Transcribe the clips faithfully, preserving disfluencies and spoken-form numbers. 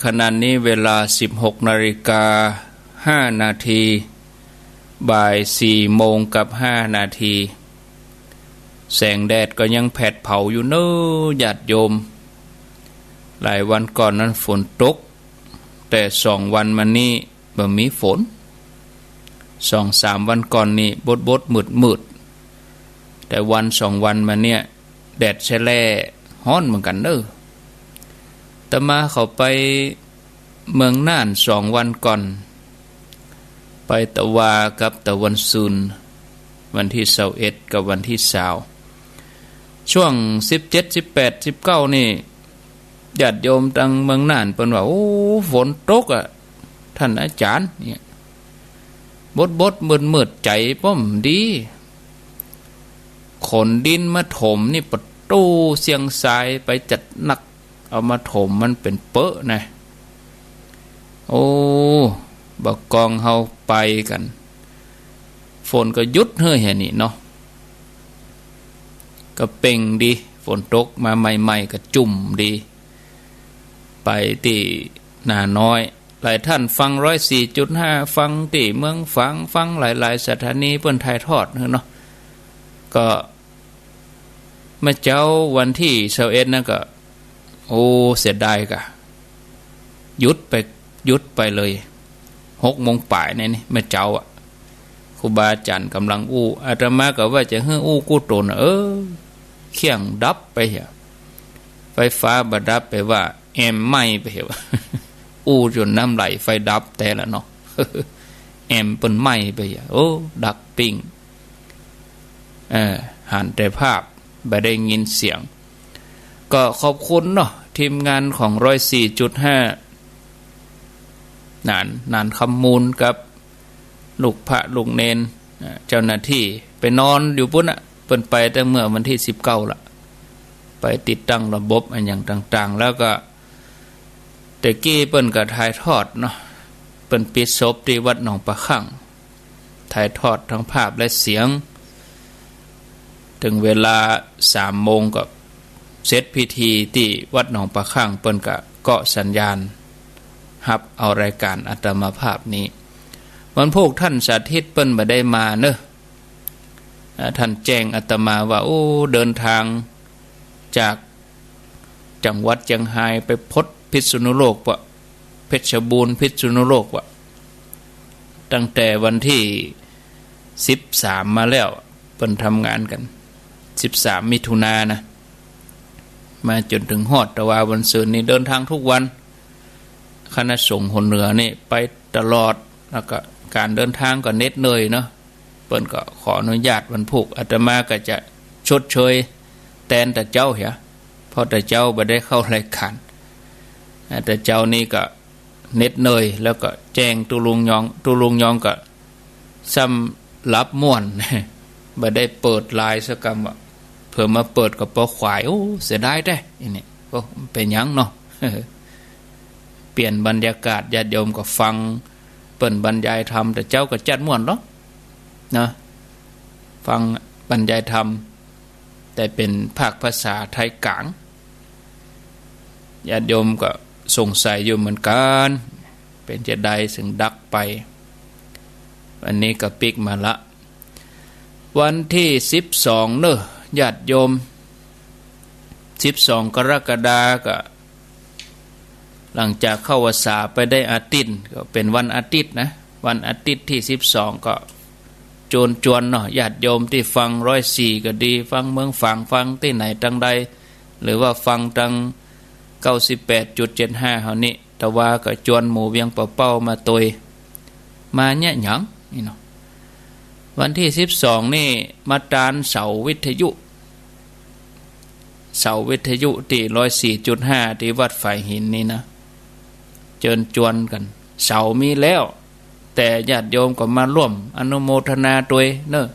ขณะนี้เวลาสิบหกนาฬิกาห้านาที บ่ายสี่โมงกับห้านาที แสงแดดก็ยังแผดเผาอยู่เน้อญาติโยม หลายวันก่อนนั้นฝนตก แต่สองวันมานี้บ่มีฝน สองสามวันก่อนนี่บดๆ มืดๆ แต่วันสองวันมาเนี่ย แดดแชะแล่ ฮ้อนเหมือนกั๋นเน้อ อาตมาเข้าไปเมืองน่านสองวันก่อน ไปตะวากับตะวันซืน วันตี้ซาวเอ็ดกับวันตี้ซาว ช่วงสิบเจ็ด สิบแปด สิบเก้านี่ ญาติโยมตังเมืองน่านเปิ้นว่า โอ้ ฝนตกอะ ต้านอาจ๋ารย์ เนี่ย บดๆ มืดๆ ใจ๋ป้อมดี ขนดินมาถมนี่ ปะโต้ เสี้ยงซายไปจัดหนัก เอามาถมมันเป๋นเป๊อะนะ โอ้ บ่ากองเฮาไปกั๋น ฝนก็หยุดเฮ้ยแหนี่เนาะ ก็เป่งดี ฝนตกมาใหม่ๆ ก็จุ่มดี ไปตี้นาน้อย หลายต้านฟังร้อยสี่จุดห้า ฟังตี้เมืองฝาง ฟังหลายๆ สถานีเปิ้นถ่ายทอดเนาะ ก็เมื่อเจ๊าวันตี้ซาวเอ็ดนั้นก็ โอ้ เสียดายกะ หยุดไป หยุดไปเลย หกโมงป๋ายนี่ นี่ เมื่อเจ๊าอะ ครูบาอาจ๋ารย์ก่ำลังอู้ อาตมาก็ว่าจะหื้ออู้กู้ต๋น เออ เครื่องดับไปเหีย ไฟฟ้าบ่ดับไปว่า แอมไหม้ไปเหีย อู้จ๋นน้ำไหล ไฟดับแต๊ละเนาะ แอมเปิ้นไหม้ไปเหีย โอ้ ดักปิ้ง เออ หันแต่ภาพ บ่ได้ยินเสียง ก็ขอบคุณเนาะ ทีมงานของร้อยสี่จุดห้า หนาน หนานคำมูลกับลูกพระลูกเณร อ่า เจ้าหน้าตี้ ไปนอนอยู่ปู๊นน่ะ เปิ้นไปตั้งเมื่อวันตี้สิบเก้าละ ไปติดตั้งระบบอะหยังต่างๆ แล้วก็ แต่กี้เปิ้นก็ถ่ายทอดเนาะ เปิ้นปิดศพตี้วัดหนองปะขั่ง ถ่ายทอดทั้งภาพและเสียง เถิงเวลาสามโมงก็เสร็จพิธีตี้วัดหนองปะขั่ง เปิ้นก็เกาะสัญญาณ ฮับเอารายก๋านอาตมาภาพนี้ วันพูกต้านสาธิตเปิ้นบ่ได้มาเนาะ อ่า ต้านแจ้งอาตมาว่า โอ้ เดินทางจากจังหวัดเจียงฮายไปพดพิษณุโลกปะ เพชรบูรณ์ พิษณุโลกปะ ตั้งแต่วันตี้สิบสามมาแล้ว เปิ้นทำงานกั๋น สิบสามมิถุนานะ มาจ๋นเถิงฮอดตะวาวันซืนนี่เดินทางกู้วัน คณะสงฆ์หนเหนือนี่ไปตลอด แล้วก็ก๋านเดินทางก็เหน็ดเหนื่อยเนาะ เปิ้นก็ขออนุญาตวันพูก อาตมาก็จะชดเชยแตนตะเจ๊าเหีย เพราะตะเจ๊าบ่ได้เข้ารายก๋าน อ่า ตะเจ๊านี่ก็เหน็ดเหนื่อย แล้วก็แจ้งตุ๊ลุงยอง ตุ๊ลุงยองก็ซ้ำหลับม่วน บ่ได้เปิดไลน์สักกำอะ เผื่อมาเปิดก็ปอขวาย โอ้ เสียดายแต๊ อันนี้ โอ้ เป๋นหยังเนาะ เปลี่ยนบรรยากาศ ญาติโยมก็ฟังเปิ้นบรรยายธรรม ตะเจ๊าก็จัดม่วนเนาะ นะ ฟังบรรยายธรรม แต่เป๋นภาคภาษาไทยก๋าง ญาติโยมก็สงสัยอยู่เหมือนกั๋น เป๋นจาใดเถิงดักไป อันนี้ก็ปิ๊กมาละ วันตี้สิบสองเนาะ ญาติโยม สิบสองกรกฎาก็ หลังจากเข้าพรรษาไปได้อาทิตย์ ก็เป๋นวันอาทิตย์นะ วันอาทิตย์ตี้สิบสองก็ จวนๆ เนาะ ญาติโยมตี้ฟังร้อยสี่ก็ดี ฟังเมืองฝาง ฟังตี้ไหนตังใด หรือว่าฟังตังเก้าสิบแปดจุดเจ็ดห้าเฮานี่ ตะวาก็จวนหมู่เวียงป่าเป้ามาตวย มาเยียะหยังนี่เนาะ วันตี้สิบสองนี่มาตานเสาวิทยุ เสาวิทยุตี้ร้อยสี่จุดห้าตี้วัดฝายหินนี่นะ เจิญจวนกั๋น เสามีแล้ว แต่ญาติโยมก็มาร่วมอนุโมทนาตวยเนาะ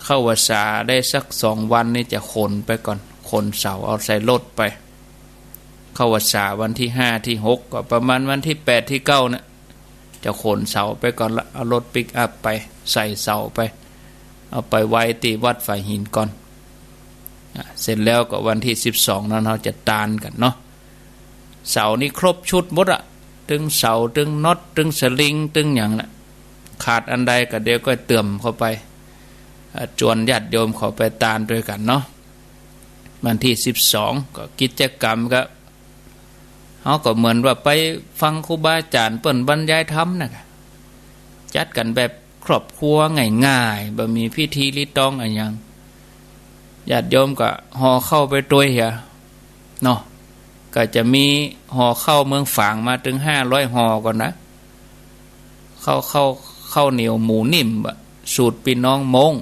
เข้าพรรษาได้สักสองวันนี่จะขนไปก่อน ขนเสาเอาใส่รถไป เข้าพรรษาวันตี้ห้าตี้หก ก็ประมาณวันตี้แปดตี้เก้าเนี่ย จะขนเสาไปก่อนละ เอารถปิกอัพไป ใส่เสาไป เอาไปไว้ตี้วัดฝายหินก่อน อ่ะ เสร็จแล้วก็วันตี้สิบสองนั้นเฮาจะตานกั๋นเนาะ เสานี่ครบชุดหมดอะ ตึงเสา ตึงน็อต ตึงสลิง ตึงหยังน่ะ ขาดอันใดก็เดี๋ยวก็เติมเข้าไป อ่า จวนญาติโยมเขาไปตานตวยกั๋นเนาะ วันตี้สิบสอง ก็กิจกรรมก็ เฮาก็เหมือนว่าไปฟังครูบาอาจ๋ารย์เปิ้นบรรยายธรรมน่ะ จัดกั๋นแบบครอบครัวง่ายๆ บ่มีพิธีรีตองอะหยัง ญาติโยมก็ห่อข้าวไปตวยเหียเนาะ ก็จะมีห่อข้าวเมืองฝางมาตึงห้าร้อยห่อก่อนนะ ข้าว ข้าว ข้าวเหนียวหมูนิ่มอะ สูตรปี้น้องม้ง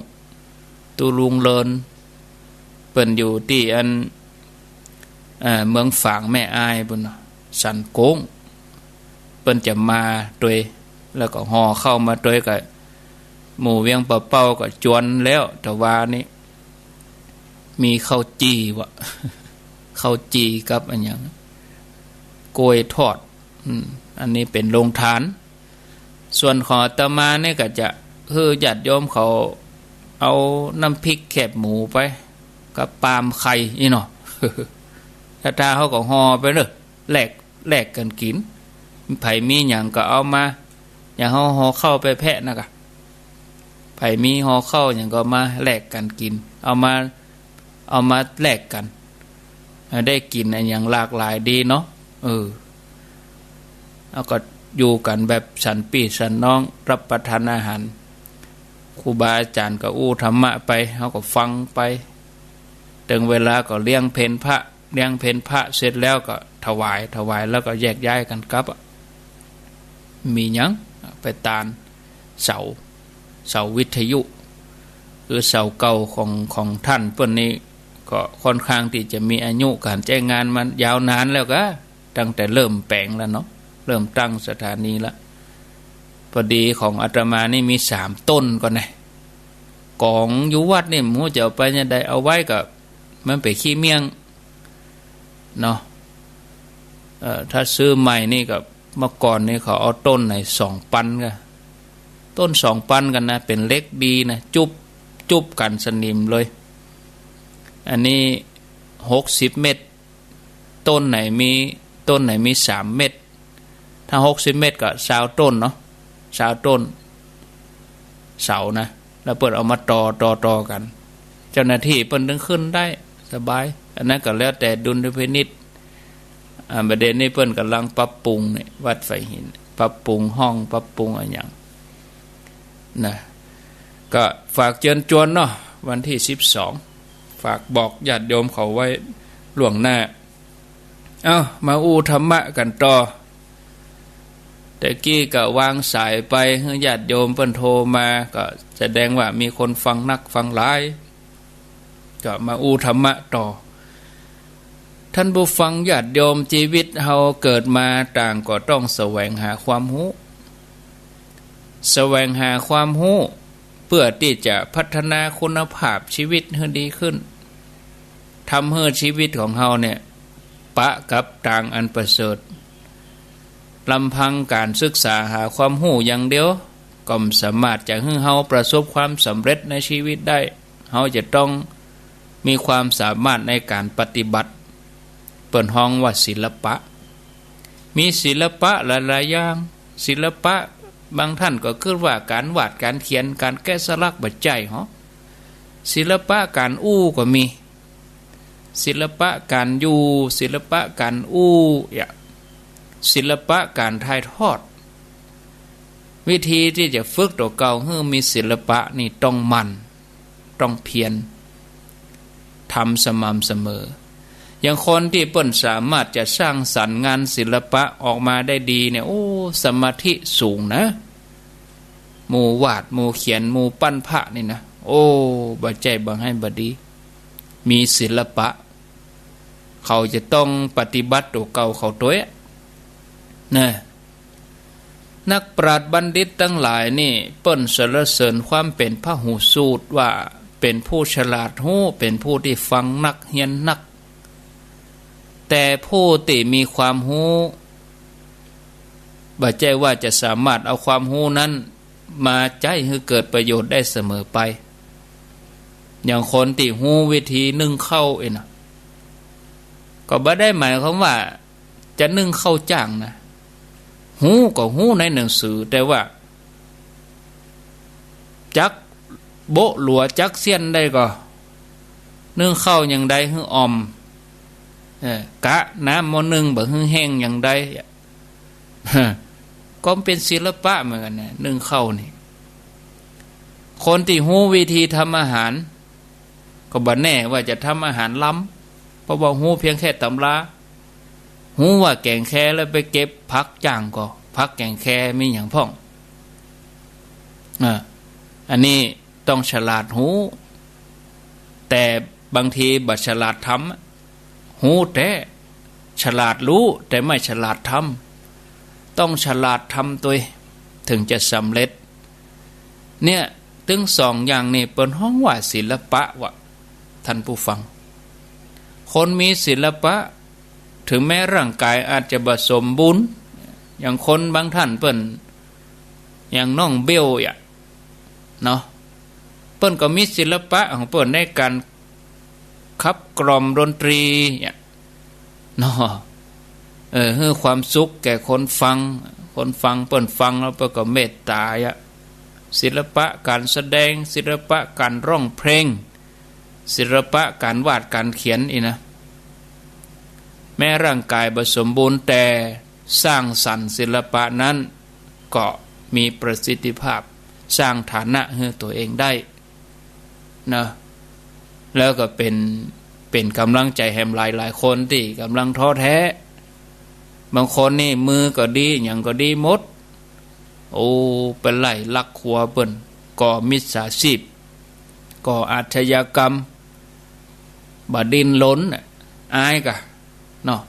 ตุ๊ลุงเลิน เปิ้นอยู่ตี้อัน เอ่อ เมืองฝางแม่อายปู้นเนาะ สันโก๊ง เปิ้นจะมาตวย แล้วก็ห่อข้าวมาตวย ก็หมู่เวียงป่าเป้าก็จวนแล้ว แต่ว่านี่มีข้าวจี่วะ ข้าวจี่กับอะหยัง กล้วยทอด อืม อันนี้เป๋นโฮงตาน ส่วนของอาตมานี่ก็จะหื้อญาติโยมเขาเอาน้ำพริกแคบหมูไป กับปาล์มไข่อี้เนาะ ถ้า ถ้าเฮาก็ห่อไปเนาะ แลก แลกกั๋นกิ๋น ใผมีหยังก็เอามา อย่างเฮาห่อข้าวไปแพะน่ะกะ ใผมีห่อข้าวหยังก็มาแลกกั๋นกิ๋น เอามา เอามาแลกกั๋น ได้กิ๋นอะหยังหลากหลายดีเนาะ เออ แล้วก็อยู่กั๋นแบบสันปี้สันน้อง รับประทานอาหาร ครูบาอาจ๋ารย์ก็อู้ธรรมะไป เฮาก็ฟังไป เถิงเวลาก็เลี้ยงเพลพระ เลี้ยงเพลพระเสร็จแล้วก็ถวาย ถวายแล้วก็แยกย้ายกั๋นกลับอะ มีหยัง ไปตานเสา เสาวิทยุ คือเสาเก่าของ ของต้านเปิ้นนี่ ก็ค่อนข้างตี้จะมีอายุก๋านใจ๊งานมายาวนานแล้วกะ ตั้งแต่เริ่มแป๋งแล้วเนาะ เริ่มตั้งสถานีแล้ว พอดีของอาตมานี่มีสามต้นก่อนนะ ก๋องอยู่วัดนี่ บ่ฮู้จะเอาไปยามใด เอาไว้ก็มันเป๋นขี้เมี่ยงเนาะ เอ่อ ถ้าซื้อใหม่นี่ก็ เมื่อก่อนนี่เขาเอาต้นไหนสองปันกะ ต้นสองปันกั๋นนะ เป๋นเหล็กดีนะ จุบ จุบกั๋นสนิมเลย อันนี้หกสิบเม็ด ต้นไหนมี ต้นไหนมีสามเม็ด ถ้าหกสิบเม็ดก็ซาวต้นเนาะ ซาวต้น เสานะ แล้วเปิ้นเอามาต่อ ต่อ ต่อกั๋น เจ้าหน้าตี้เปิ้นเถิงขึ้นได้สบาย อันนั้นก็แล้วแต่ดุลยพินิจ อ่า บ่าเดี่ยวนี้เปิ้นก่ำลังปรับปรุงนี่ วัดฝายหิน ปรับปรุงห้อง ปรับปรุงอะหยังนะ ก็ฝากเจิญจวนเนาะ วันตี้สิบสอง ฝากบอกญาติโยมเขาไว้ล่วงหน้า เอ้า มาอู้ธรรมะกั๋นต่อ แต่กี้ก็วางสายไป หื้อญาติโยมเปิ้นโทรมา ก็แสดงว่ามีคนฟังนักฟังหลาย ก็มาอู้ธรรมะต่อ ท่านผู้ฟังญาติโยม จีวิตเฮาเกิดมาต่างก็ต้องแสวงหาความฮู้ แสวงหาความฮู้ เปื้อตี้จะพัฒนาคุณภาพจีวิตหื้อดีขึ้น ทำหื้อจีวิตของเฮาเนี่ย ปะกับตางอันประเสริฐ ลำพังก๋านศึกษาหาความฮู้อย่างเดียว ก็บ่สามารถจะหื้อเฮาประสบความสำเร็จในจีวิตได้ เฮาจะต้องมีความสามารถในก๋านปฏิบัติ เปิ้นฮ้องว่าศิลปะ มีศิลปะหลายๆ อย่าง ศิลปะ บางต้านก็กึ๊ดว่าก๋านวาดก๋านเขียน ก๋านแกะสลัก บ่ใจ้หรอ ศิลปะก๋านอู้ก็มี ศิลปะก๋านอยู่ ศิลปะก๋านอู้ อะ ศิลปะก๋านถ่ายทอด วิธีตี้จะฝึกตั๋วเก่าหื้อมีศิลปะนี่ต้องหมั่น ต้องเพียร ทำสม่ำเสมอ อย่างคนตี้เปิ้นสามารถจะสร้างสรรค์งานศิลปะออกมาได้ดีเนี่ย โอ้ สมาธิสูงนะ หมู่วาด หมู่เขียน หมู่ปั้นพระนี่นะ โอ้ บ่ใจ้บ่าไห้บ่ดี มีศิลปะ เขาจะต้องปฏิบัติตั๋วเก่าเขาตวย นะ นักปราชญ์บัณฑิตตังหลายนี่ เปิ้นสรรเสริญความเป๋นพหูสูตรว่าเป๋นผู้ฉลาดฮู้ เป๋นผู้ตี้ฟังนัก เฮียนนัก แต่ผู้ตี้มีความฮู้ บ่ใจ้ว่าจะสามารถเอาความฮู้นั้นมาใจ๊หื้อเกิดประโยชน์ได้เสมอไป อย่างคนตี้ฮู้วิธีนึ่งข้าวเองนะ ก็บ่ได้หมายความว่า จะนึ่งข้าวจ้างนะ ฮู้ก็ฮู้ในหนังสือ แต่ว่าจักโบ๊ะหลัวจักเสี้ยนได้ก่อ นึ่งข้าวอย่างใดหื้ออ่อม เออ กะน้ำหม้อนึ่งบ่หื้อแห้งอย่างใด ก็เป๋นศิลปะเหมือนกั๋นนะ นึ่งข้าวนี่ คนตี้ฮู้วิธีทำอาหาร ก็บ่แน่ว่าจะทำอาหารล้ำ เพราะว่าฮู้เพียงแค่ตำรา ฮู้ว่าแก๋งแคแล้วไปเก็บผักจ้างก่อ ผักแก๋งแคมีหยังพ่อง อ่า อันนี้ต้องฉลาดฮู้ แต่บางทีบ่ฉลาดทำอะ ฮู้แต๊ ฉลาดฮู้ แต่ไม่ฉลาดทำ ต้องฉลาดทำตวย เถิงจะสำเร็จ เนี่ย ตึงสองอย่างนี่เปิ้นฮ้องว่าศิลปะวะ ท่านผู้ฟัง คนมีศิลปะ เถิงแม้ร่างก๋ายอาจจะบ่สมบูรณ์ อย่างคนบางท่านเปิ้น อย่างน้องเบลอะ เนาะ เปิ้นก็มีศิลปะของเปิ้นในก๋านขับกล่อมดนตรีอะ เนาะ เออ หื้อความสุขแก่คนฟัง คนฟังเปิ้นฟังแล้วเปิ้นก็เมตตาอะ ศิลปะก๋านแสดง ศิลปะก๋านฮ้องเพลง ศิลปะก๋านวาดก๋านเขียนอี้นะ แม้ร่างก๋ายบ่สมบูรณ์ แต่สร้างสรรค์ศิลปะนั้นก็มีประสิทธิภาพ สร้างฐานะหื้อตั๋วเองได้ นะ แล้วก็เป๋น เป๋นก๋ำลังใจ๋แหมหลายๆ คนตี้ก่ำลังท้อแท้ บางคนนี่มือก็ดี หยังก็ดีหมด โอ้ ไปไล่ลักผัวเปิ้น ก่อมิจฉาชีพ ก่ออาชญากรรม บ่ดิ้นรนน่ะ อายก่ะ เนาะ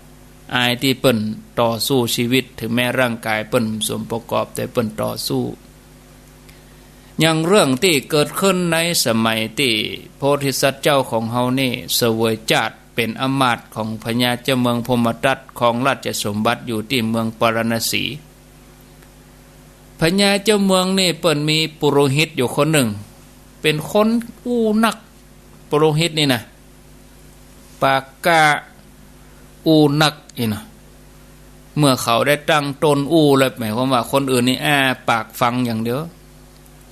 อายตี้เปิ้นต่อสู้ชีวิต เถิงแม้ร่างก๋ายเปิ้นสมประกอบ แต่เปิ้นต่อสู้ อย่างเรื่องตี้เกิดขึ้นในสมัยตี้โพธิสัตว์เจ้าของเฮานี่เสวยจาติเป๋นอำมาตย์ของพญาเจ้าเมืองพรหมทัต ครองราชสมบัติอยู่ตี้เมืองปาราณสี พญาเจ้าเมืองนี่เปิ้นมีปุโรหิตอยู่คนนึ่ง เป๋นคนอู้นัก ปุโรหิตนี่นะ ปากกล้าอู้นักอี้นะ เมื่อเขาได้ตั้งต้นอู้แล้ว หมายความว่าคนอื่นนี่อ้าปากฟังอย่างเดียว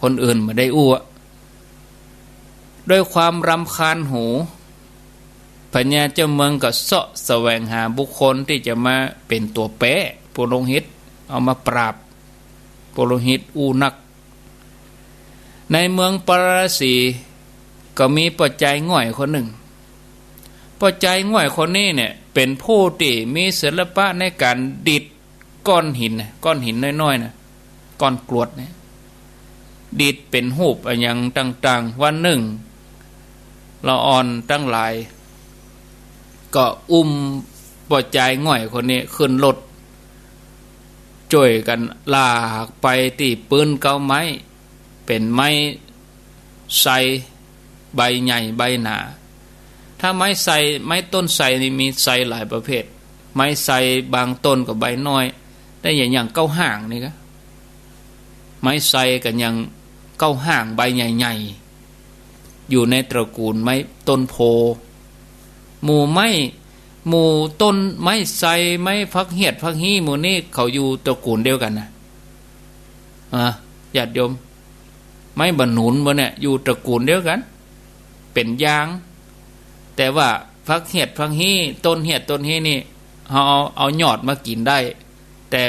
คนอื่นบ่ได้อู้อะ ด้วยความรำคาญหู พญาเจ้าเมืองก็เซาะแสวงหาบุคคลตี้จะมาเป๋นตั๋วแป๊ปุโรหิต เอามาปราบปุโรหิตอู้นัก ในเมืองปาราณสีก็มีป้อจายง่อยคนนึ่ง ป้อจายง่อยคนนี้เนี่ยเป๋นผู้ตี้มีศิลปะในก๋านดีดก้อนหินน่ะ ก้อนหินน้อยๆ น่ะ ก้อนกรวดเนี่ย ดีดเป๋นฮูปอะหยังต่างๆ วันนึ่ง ละอ่อนตังหลาย ก็อุ้มป้อจายง่อยคนนี้ขึ้นรถ จ้วยกั๋นลากไปตี้ปื๊นเก๊าไม้ เป๋นไม้ไทรใบใหญ่ใบหนา ถ้าไม้ไทร ไม้ต้นไทรนี่มีไทรหลายประเภท ไม้ไทรบางต้นก็ใบน้อย แต่อย่าง อย่างเก๊าห้างนี่กะ ไม้ไทรกั๋นอย่างเก๊าห้างใบใหญ่ๆ อยู่ในตระกูลไม้ต้นโพธิ์ หมู่ไม้ หมู่ต้นไม้ไทร ไม้ผักเหียดผักฮี้ หมู่นี้เขาอยู่ตระกูลเดียวกั๋นนะ อ่ะ ญาติโยม ไม้บ่าหนุนหมู่เนี่ยอยู่ตระกูลเดียวกั๋น เป๋นยาง แต่ว่าผักเหียดผักฮี้ ต้นเหียดต้นฮี้นี่ เฮาเอา เอายอดมากิ๋นได้ แต่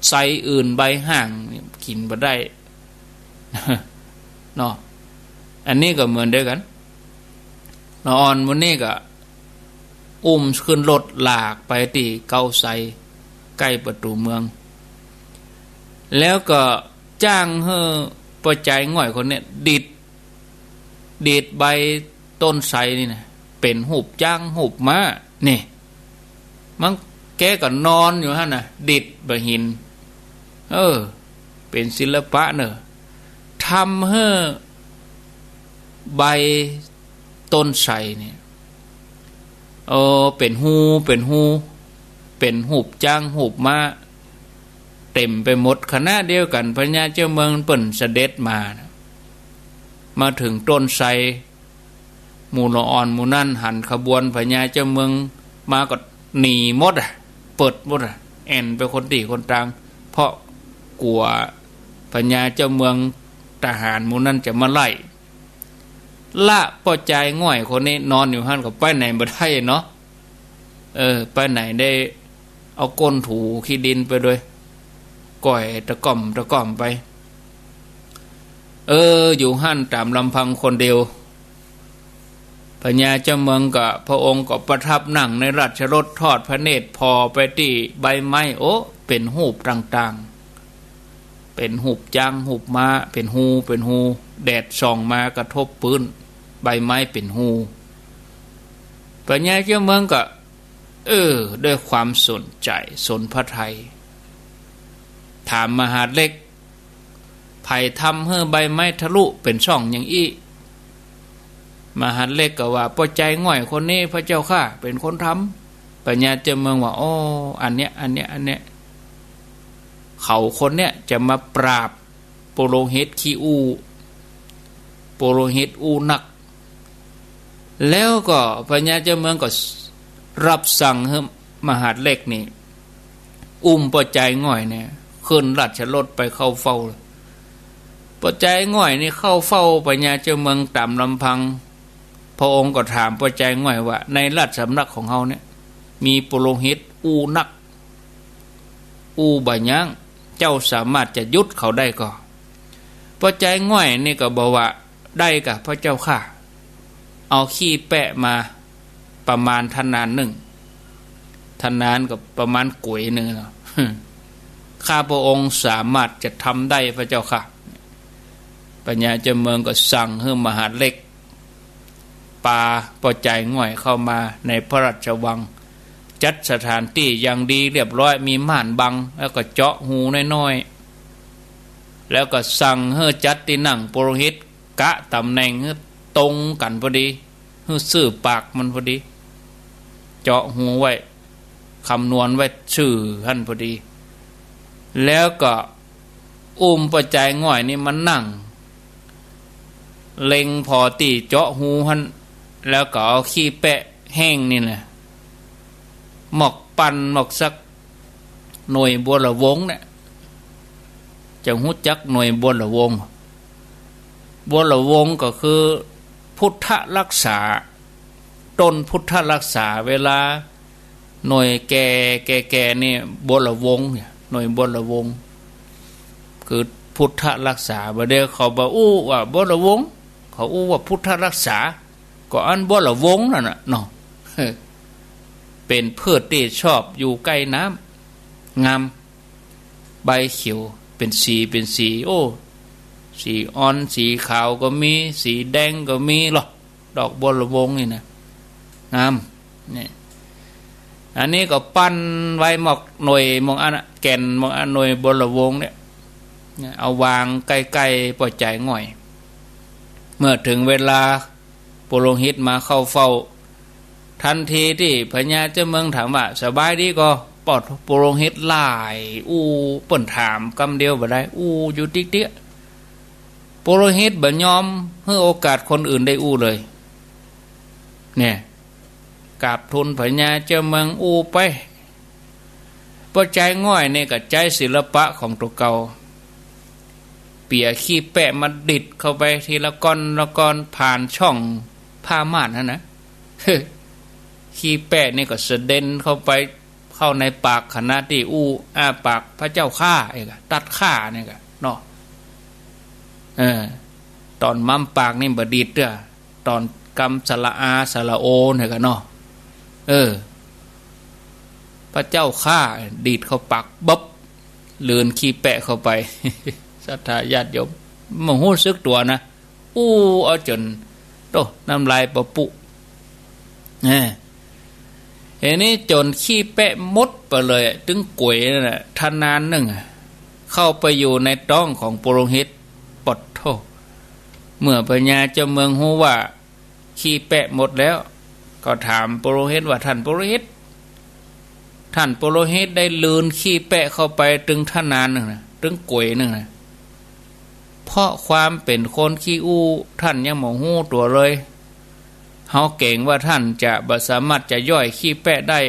ไทรอื่นใบห้างนี่กิ๋นบ่ได้ เนาะ อันนี้ก็เหมือนเดียวกั๋น ละอ่อนหมู่นี้ก็อุ้มขึ้นรถลากไปตี้เก๊าไทรใก้ประตู๋เมือง แล้วก็จ้างหื้อป้อจายง่อยคนนี้ดีด ดีดใบต้นไทรนี่นะ เป๋นฮูปจ๊างฮูปม้า นี่ มันแกก็นอนอยู่หั้นน่ะ ดีดบ่าหิน เออ เป๋นศิลปะเน่อ ทำหื้อใบต้นไทรเนี่ย เออ เป๋นฮู เป๋นฮู เป๋นฮูปจ๊างฮูปม้า เต๋มไปหมด ขณะเดียวกั๋น พญาเจ้าเมืองเปิ้นเสด็จมานะ มาเถิงต้นไทร หมู่ละอ่อนหมู่นั้นหันขบวนพญาเจ้าเมืองมาก็ หนีหมดอะ เปิดหมดอะ แอ่นไปคนตี้คนตาง เพราะกั๋วพญาเจ้าเมือง ทหารหมู่นั้นจะมาไล่ ละป้อจายง่อยคนนี้นอนอยู่หั้นก็ไปไหนบ่ได้เนาะ เออ ไปไหนได้ เอาก้นถูขี้ดินไปโดย ก้อยตะก้อมตะก้อมไป เออ อยู่หั้นต๋ามลำพังคนเดียว พญาเจ้าเมืองก็ พระองค์ก็ประทับนั่งในราชรถ ทอดพระเนตรผ่อไปตี้ใบไม้ โอ้ เป๋นฮูปต่างๆ เป๋นฮูปจ๊าง ฮูปม้า เป๋นฮู เป๋นฮู แดดส่องมากระทบปื๊น ใบไม้เป๋นฮู พญาเจ้าเมืองก็ เออ ด้วยความสนใจ๋ สนพระทัย ถามมหาดเล็ก ใผทำหื้อใบไม้ทะลุเป๋นช่องอย่างอี้ มหาดเล็กก็ว่า ป้อจายง่อยคนนี้พระเจ้าข้าเป๋นคนทำ พญาเจ้าเมืองว่า อ้อ อันเนี้ย อันเนี้ย อันเนี้ย เขาคนเนี้ยจะมาปราบปุโรหิตขี้อู้ ปุโรหิตอู้นัก แล้วก็พญาเจ้าเมืองก็รับสั่งหื้อมหาดเล็กนี่ อุ้มป้อจายง่อยเนี่ย ขึ้นราชรถไปเข้าเฝ้าเลย ป้อจายง่อยนี่เข้าเฝ้าพญาเจ้าเมืองต๋ามลำพัง พระองค์ก็ถามป้อจายง่อยว่า ในราชสำนักของเฮาเนี่ย มีปุโรหิตอู้นัก อู้บ่ยั้ง เจ้าสามารถจะหยุดเขาได้ก่อ ป้อจายง่อยนี่ก็บอกว่า ได้ก่ะพระเจ้าข้า เอาขี้แปะมาประมาณทนานนึ่ง ทนานก็ประมาณก๋วยนึ่งเนาะ ข้าพระองค์สามารถจะทำได้พระเจ้าข้า พญาเจ้าเมืองก็สั่งหื้อมหาดเล็ก ปาป้อจายง่อยเข้ามาในพระราชวัง จัดสถานตี้อย่างดีเรียบร้อย มีม่านบัง แล้วก็เจาะฮูน้อยๆ แล้วก็สั่งหื้อจัดตี้นั่งปุโรหิต กะต๋ำแหน่งหื้อตรงกั๋นพอดี หื้อซื่อปากมันพอดี เจาะฮูไว้ คำนวณไว้ซื่อหั้นพอดี แล้วก็อุ้มป้อจายง่อยนี่มานั่ง เล็งผ่อตี้เจาะฮูหั้น แล้วก็เอาขี้แปะแห้งนี่แหละ หมอกปั้นหมอกสัก หน่วยบัวละวงเนี่ย จะฮู้จักหน่วยบัวละวง บัวละวงก็คือพุทธรักษา ต้นพุทธรักษา เวลาหน่วยแก่แก่ๆ นี่บัวละวงเนี่ย หน่วยบัวละวง คือพุทธรักษา บ่าเดี่ยวเขาบ่อู้ว่าบัวละวง เขาอู้ว่าพุทธรักษา ก็อันบัวละวงนั่นน่ะเนาะ เป๋นพืชตี้ชอบอยู่ใก้น้ำ งาม ใบเขียว เป๋นสี เป๋นสี โอ้ สีอ่อน สีขาวก็มี สีแดงก็มีลอ ดอกบัวละวงนี่นะ งาม นี่ อันนี้ก็ปั้นไว้หมอกหน่วยหมอกอันน่ะ แก่นหมอกอันหน่วยบัวละวงเนี่ย เอาวางใก้ๆ ป้อจายง่อย เมื่อเถิงเวลา ปุโรหิตมาเข้าเฝ้า ทันทีตี้พญาเจ้าเมืองถามว่า สบายดีก่อ ป้อปุโรหิตหลายอู้ เปิ้นถามกำเดียวบ่ได้ อู้อยู่ติ๊กเตี้ย ปุโรหิตบ่ยอมหื้อโอกาสคนอื่นได้อู้เลย เนี่ย กราบทูลพญาเจ้าเมืองอู้ไป ป้อจายง่อยนี่ก็ใจ๊ศิลปะของตั๋วเก่า เปียขี้แปะมาดิดเข้าไปทีละก้อนละก้อน ผ่านช่องผ้าม่านหั้นนะ ขี้แปะนี่ก็สะเด็นเข้าไป เข้าในปากขณะตี้อู้ อ้าปาก พระเจ้าข้า เอ้ย ตัดข้านี่ก่ะเนาะ เออ ต๋อนม้ำปากนี่บ่ดีดเตื้อ ต๋อนกำสระอา สระโอนี่ก่ะเนาะ เออ พระเจ้าข้า ดีดเข้าปาก บึ๊บ ลืนขี้แปะเข้าไป ศรัทธาญาติโยม บ่ฮู้สึกตั๋วนะ อู้เอาจ๋น โต้ น้ำลายปะปุ แหม เดี๋ยวนี้จ๋นขี้แปะหมดไปเลย ตึงก๋วยนั่นน่ะ ทนานนึ่งอะ เข้าไปอยู่ในต๊องของปุโรหิต ปะโธ่ เมื่อพญาเจ้าเมืองฮู้ว่าขี้แปะหมดแล้ว ก็ถามปุโรหิตว่า ท่านปุโรหิต ท่านปุโรหิตได้ลืนขี้แปะเข้าไปตึงทนานนึ่งนะ ตึงก๋วยนึ่งนะ เพราะความเป๋นคนขี้อู้ ท่านยังบ่ฮู้ตั๋วเลย เฮาเก๋งว่าท่านจะบ่สามารถจะย่อยขี้แปะได้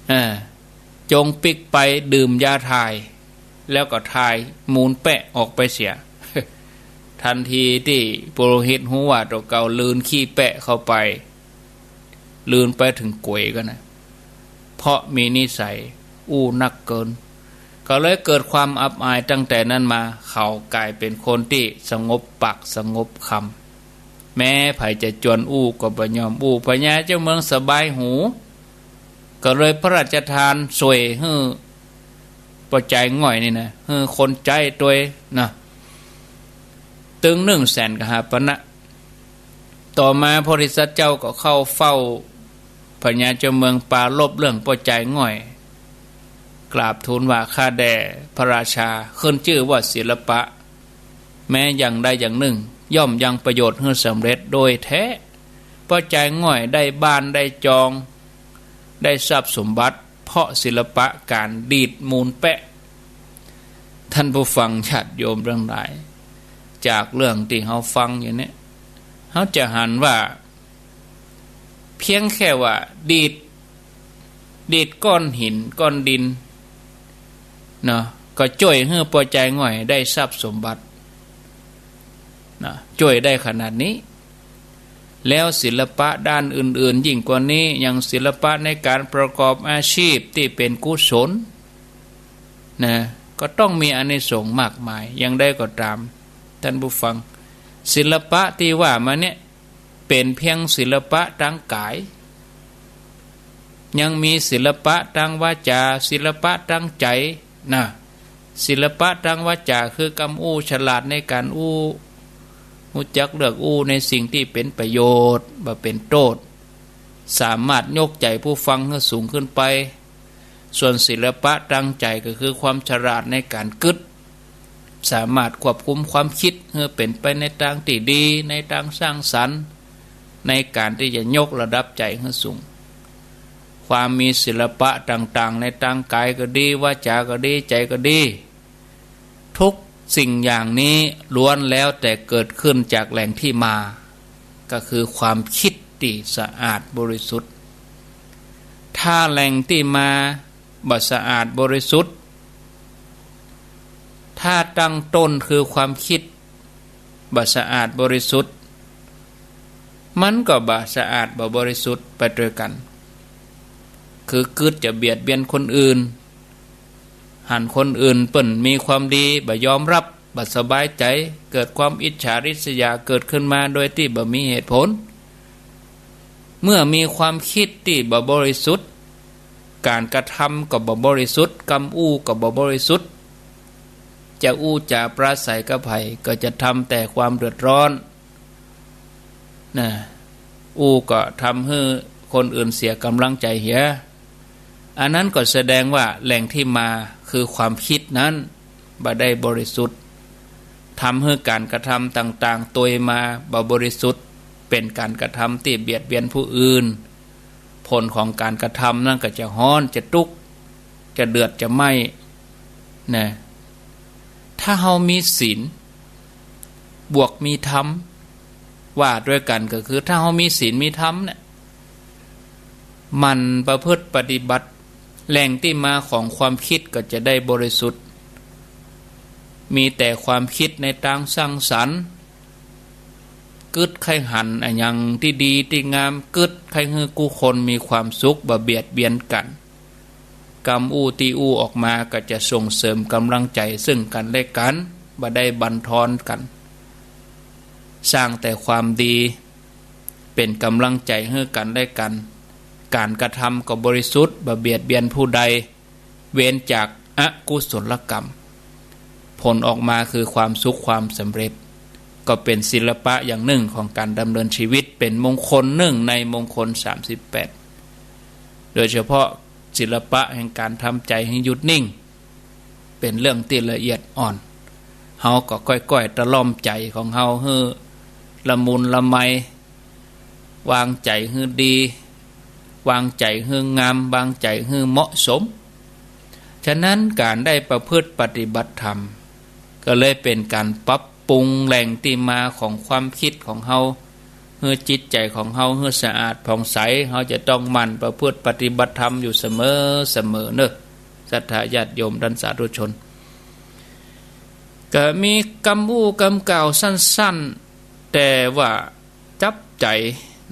เออ จงปิ๊กไปดื่มยาถ่าย แล้วก็ถ่ายมูลแปะออกไปเสีย ทันทีตี้ปุโรหิตฮู้ว่าตั๋วเก่าลืนขี้แปะเข้าไป ลืนไปเถิงก๋วยกั๋นนะ เพราะมีนิสัยอู้นักเกิน ก็เลยเกิดความอับอาย ตั้งแต่นั้นมาเขากลายเป๋นคนตี้สงบปากสงบคำ แม้ใผจะจวนอู้ก็บ่ยอมอู้ พญาเจ้าเมืองสบายหู ก็เลยพระราชทานส่วยหื้อป้อจายง่อยนี่นะ หื้อคนใจ๊ตวยนะ ตึงหนึ่งแสนกหาปณะ ต่อมาพระโพธิสัตว์เจ้าก็เข้าเฝ้าพญาเจ้าเมืองปรารภเรื่องป้อจายง่อย กราบทูลว่า ข้าแต่พระราชา ขึ้นจื้อว่าศิลปะ แม้อย่างใดอย่างนึ่ง ย่อมยังประโยชน์หื้อสำเร็จโดยแท้ ป้อจายง่อยได้บ้านได้จอง ได้ทรัพย์สมบัติ เพราะศิลปะก๋านดีดมูลแปะ ท่านผู้ฟังญาติโยมตังหลาย จากเรื่องตี้เฮาฟังอยู่เนี่ย เฮาจะหันว่า เพียงแค่ว่าดีด ดีดก้อนหินก้อนดินเนาะ ก็จ้วยหื้อป้อจายง่อยได้ทรัพย์สมบัติเนาะ จ้วยได้ขนาดนี้ แล้วศิลปะด้านอื่นๆ ยิ่งกว่านี้ อย่างศิลปะในก๋านประกอบอาชีพตี้เป๋นกุศลนะ ก็ต้องมีอานิสงส์มากมาย อย่างใดก็ต๋าม ท่านผู้ฟัง ศิลปะตี้ว่ามาเนี่ย เป๋นเพียงศิลปะตางก๋าย ยังมีศิลปะตางวาจา ศิลปะตางใจ๋นะ ศิลปะตางวาจาคือกำอู้ ฉลาดในก๋านอู้ ฮู้จักเลือกอู้ในสิ่งตี้เป๋นประโยชน์ บ่เป๋นโต้ษ สามารถยกใจ๋ผู้ฟังหื้อสูงขึ้นไป ส่วนศิลปะตางใจ๋ก็คือความฉลาดในก๋านกึ๊ด สามารถควบคุมความกึ๊ดหื้อเป๋นไปในตางตี้ดี ในตางสร้างสรรค์ ในก๋านตี้จะยกระดับใจ๋หื้อสูง ความมีศิลปะต่างๆ ในตางก๋ายก็ดี วาจาก็ดี ใจ๋ก็ดี ทุกสิ่งอย่างนี้ล้วนแล้วแต่เกิดขึ้นจากแหล่งตี้มา ก็คือความกึ๊ดตี้สะอาดบริสุทธิ์ ถ้าแหล่งตี้มาบ่สะอาดบริสุทธิ์ ถ้าตั้งต้นคือความกึ๊ดบ่สะอาดบริสุทธิ์ มันก็บ่สะอาดบ่บริสุทธิ์ไปตวยกั๋น คือกึ๊ดจะเบียดเบียนคนอื่น หันคนอื่นเปิ้นมีความดีบ่ยอมรับ บ่สบายใจ๋ เกิดความอิจฉาริษยาเกิดขึ้นมาโดยตี้บ่มีเหตุผล เมื่อมีความกึ๊ดตี้บ่บริสุทธิ์ ก๋านกระทำก็บ่บริสุทธิ์ กำอู้ก็บ่บริสุทธิ์ จะอู้จ๋าปราศรัยกับใผก็จะทำแต่ความเดือดร้อนนะ อู้ก็ทำหื้อคนอื่นเสียก๋ำลังใจ๋เหีย อันนั้นก็แสดงว่าแหล่งตี้มาคือความกึ๊ดนั้นบ่ได้บริสุทธิ์ ทำหื้อก๋านกระทำต่างๆ ตวยมาบ่บริสุทธิ์ เป๋นก๋านกระทำตี้เบียดเบียนผู้อื่น ผลของก๋านกระทำนั้นก็จะฮ้อน จะตุ๊กข์ จะเดือด จะไหม้นะ ถ้าเฮามีศีล บวกมีธรรม ว่าตวยกั๋นก็คือถ้าเฮามีศีลมีธรรมเนี่ย หมั่นประพฤติปฏิบัติ แหล่งตี้มาของความกึ๊ดก็จะได้บริสุทธิ์ มีแต่ความกึ๊ดในตางสร้างสรรค์ กึ๊ดใค่หันอะหยังตี้ดีตี้งาม กึ๊ดใค่หื้อกู้คนมีความสุข บ่เบียดเบียนกั๋น กำอู้ตี้อู้ออกมาก็จะส่งเสริมก๋ำลังใจ๋ซึ่งกั๋นและกั๋น บ่ได้บั่นทอนกั๋น สร้างแต่ความดี เป๋นก๋ำลังใจ๋หื้อกั๋นและกั๋น ก๋านกระทำก็บริสุทธิ์ บ่เบียดเบียนผู้ใด เว้นจากอกุศลกรรม ผลออกมาคือความสุขความสำเร็จ ก็เป๋นศิลปะอย่างนึ่งของก๋านดำเนินชีวิต เป๋นมงคลนึ่งในมงคลสามสิบแปด โดยเฉพาะศิลปะแห่งก๋านทำใจ๋หื้อหยุดนิ่ง เป๋นเรื่องตี้ละเอียดอ่อน เฮาก็ก้อยๆ ตะล่อมใจ๋ของเฮาหื้อละมุนละไม วางใจ๋หื้อดี วางใจ๋หื้องาม วางใจ๋หื้อเหมาะสม ฉะนั้นก๋านได้ประพฤติปฏิบัติธรรม ก็เลยเป๋นก๋านปรับปรุงแหล่งตี้มาของความกึ๊ดของเฮา หื้อจิตใจ๋ของเฮาหื้อสะอาดผ่องใส เฮาจะต้องหมั่นประพฤติปฏิบัติธรรมอยู่เสมอ เสมอเนาะ ศรัทธาญาติโยมต้านสาธุชน ก็มีกำอู้กำกล่าวสั้นๆ แต่ว่าจับใจ๋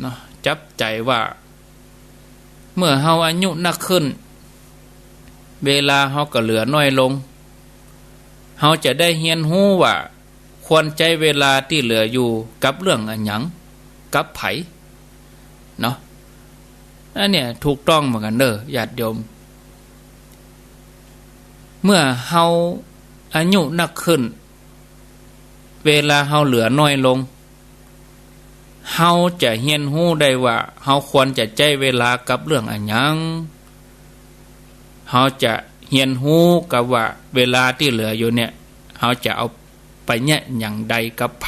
เนาะ จับใจ๋ว่า เมื่อเฮาอายุนักขึ้น เวลาเฮาก็เหลือน้อยลง เฮาจะได้เฮียนฮู้ว่า ควรใจ๊เวลาตี้เหลืออยู่กับเรื่องอะหยัง กับใผ เนาะ อันเนี้ยถูกต้องเหมือนกั๋นเน่อ ญาติโยม เมื่อเฮาอายุนักขึ้น เวลาเฮาเหลือน้อยลง เฮาจะเฮียนฮู้ได้ว่า เฮาควรจะใจ๊เวลากับเรื่องอะหยัง เฮาจะเฮียนฮู้กับว่า เวลาตี้เหลืออยู่เนี่ย เฮาจะเอาไปเยียะหยังใดกับใผ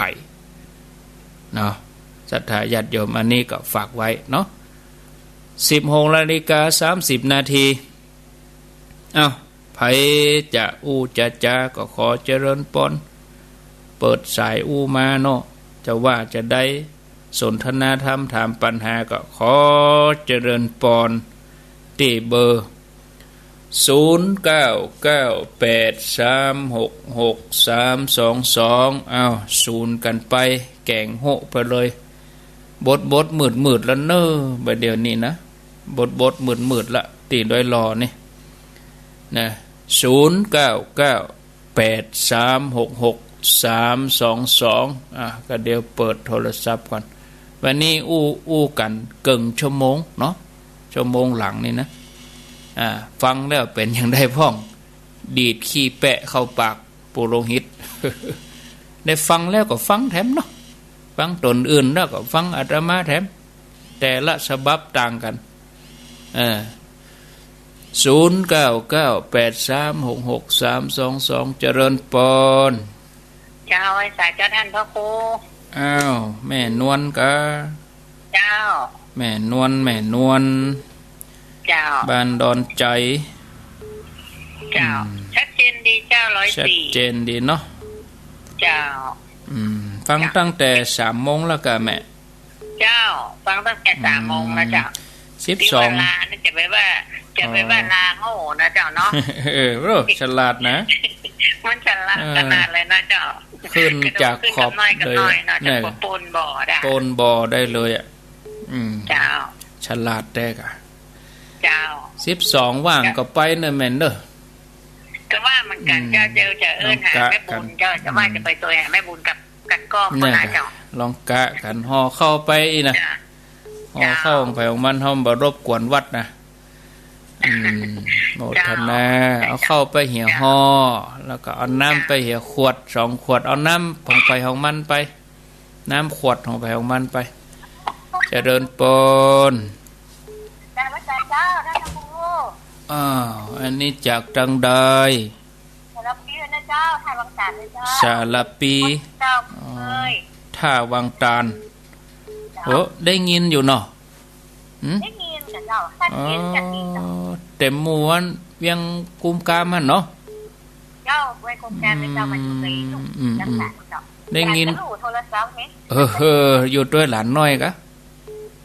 เนาะ ศรัทธาญาติโยม อันนี้ก็ฝากไว้เนาะ สิบหกนาฬิกาสามสิบนาที เอ้า ใผจะอู้จะจาก็ขอเจริญปอน เปิดสายอู้มาเนาะ จะว่าจะใด สนทนาธรรมถามปัญหาก็ขอเจริญปอน ตี้เบอร์ ศูนย์เก้าเก้าแปดสามหกหกสามสองสอง อ้าว ศูนย์กั๋นไป แก๋งโฮะไปเลย บดบดมืดมืดแล้วเน่อ บ่าเดี่ยวนี้นะ บดบดมืดมืดละ ตี้ดอยหล่อนี่ นะ ศูนย์เก้าเก้าแปดสามหกหกสามสองสอง อ่ะ ก็เดี๋ยวเปิดโทรศัพท์ก่อน วันนี้อู้ อู้กั๋นเกิ่งชั่วโมงเนาะ ชั่วโมงหลังนี่นะ อ่า ฟังแล้วเป๋นหยังใดพ่อง ดีดขี้แปะเข้าปาก ปู่โลหิต ได้ฟังแล้วก็ฟังแถมเนาะ ฟังต๋นอื่นแล้วก็ฟังอาตมาแถม แต่ละฉบับต่างกั๋น เออ ศูนย์เก้าเก้าแปดสามหกหกสามสองสอง เจริญปอน เจ้า ไหว้สาเจ้าต้านพระครู อ้าว แม่นวลกา เจ้า แม่นวล แม่นวล เจ้า บ้านดอนใจ๋ เจ้า อืม ชัดเจนดีเจ้า ร้อยสี่ ชัดเจนดีเนาะ เจ้า อืม ฟัง เจ้า ตั้งแต่สามโมงแล้วกาแม่ เจ้า ฟังตั้งแต่สามโมงแล้วเจ้า อืม สิบสอง ตี้ว่าลานี่จะไปว่า จะไปว่า อ๋อ ลาโง่นะเจ้าเนาะ เออ โอ้ ฉลาดนะ มันฉลาด เออ ขนาดเลยนะเจ้า ขึ้นจากขอบ ขึ้นกับน้อยกับน้อยเนาะ เลย เจ้า เนี่ย ปนบ่อได้ ปนบ่อได้เลยอะ อืม เจ้า ฉลาดแต๊กะ เจ้า สิบสองว่างก็ไปเน่อแม่นเน่อ ก็ว่าเหมือนกั๋นเจ้า อืม เจ้าจะเอิ้นหาแม่บุญเจ้า ลองกะกั๋น จะว่าจะไปตวยหาแม่บุญกับ กั๋นก่อ เนี่ย นะเจ้า ลองกะกั๋น ห่อข้าวไปอี้นะ เจ้า ห่อข้าวของใผของมัน เฮาบ่รบกวนวัดนะ อืม โมทนา เจ้า เอาข้าวไปเหียห่อ แล้วก็เอาน้ำ เจ้า ไปเหียขวดสองขวด เอาน้ำของใผของมันไป น้ำขวดของใผของมันไป เจริญปอน เจ้า เจ้า เจ้า ท่านพระครู อ้าว อันนี้จากตางใด สารพีนะเจ้า ท่าวังตานนะเจ้า สารพี เจ้า อ๋อ เอ้ย ท่าวังตาน เจ้า โอ้ ได้ยินอยู่เนาะ หืม ได้ยินกับเจ้า ชัดเจน อ๋อ ชัดเจนเจ้า เต็มหมู่อันเวียงกุมกามหั้นเนาะ เจ้า เวียงกุมกามนะเจ้า มันอยู่ไกลลูก อืม อืม จังหวัดเจ้า ได้ยิน แต่ก็รู้โทรศัพท์ไง เออ เออ อยู่ตวยหลานน้อยกะ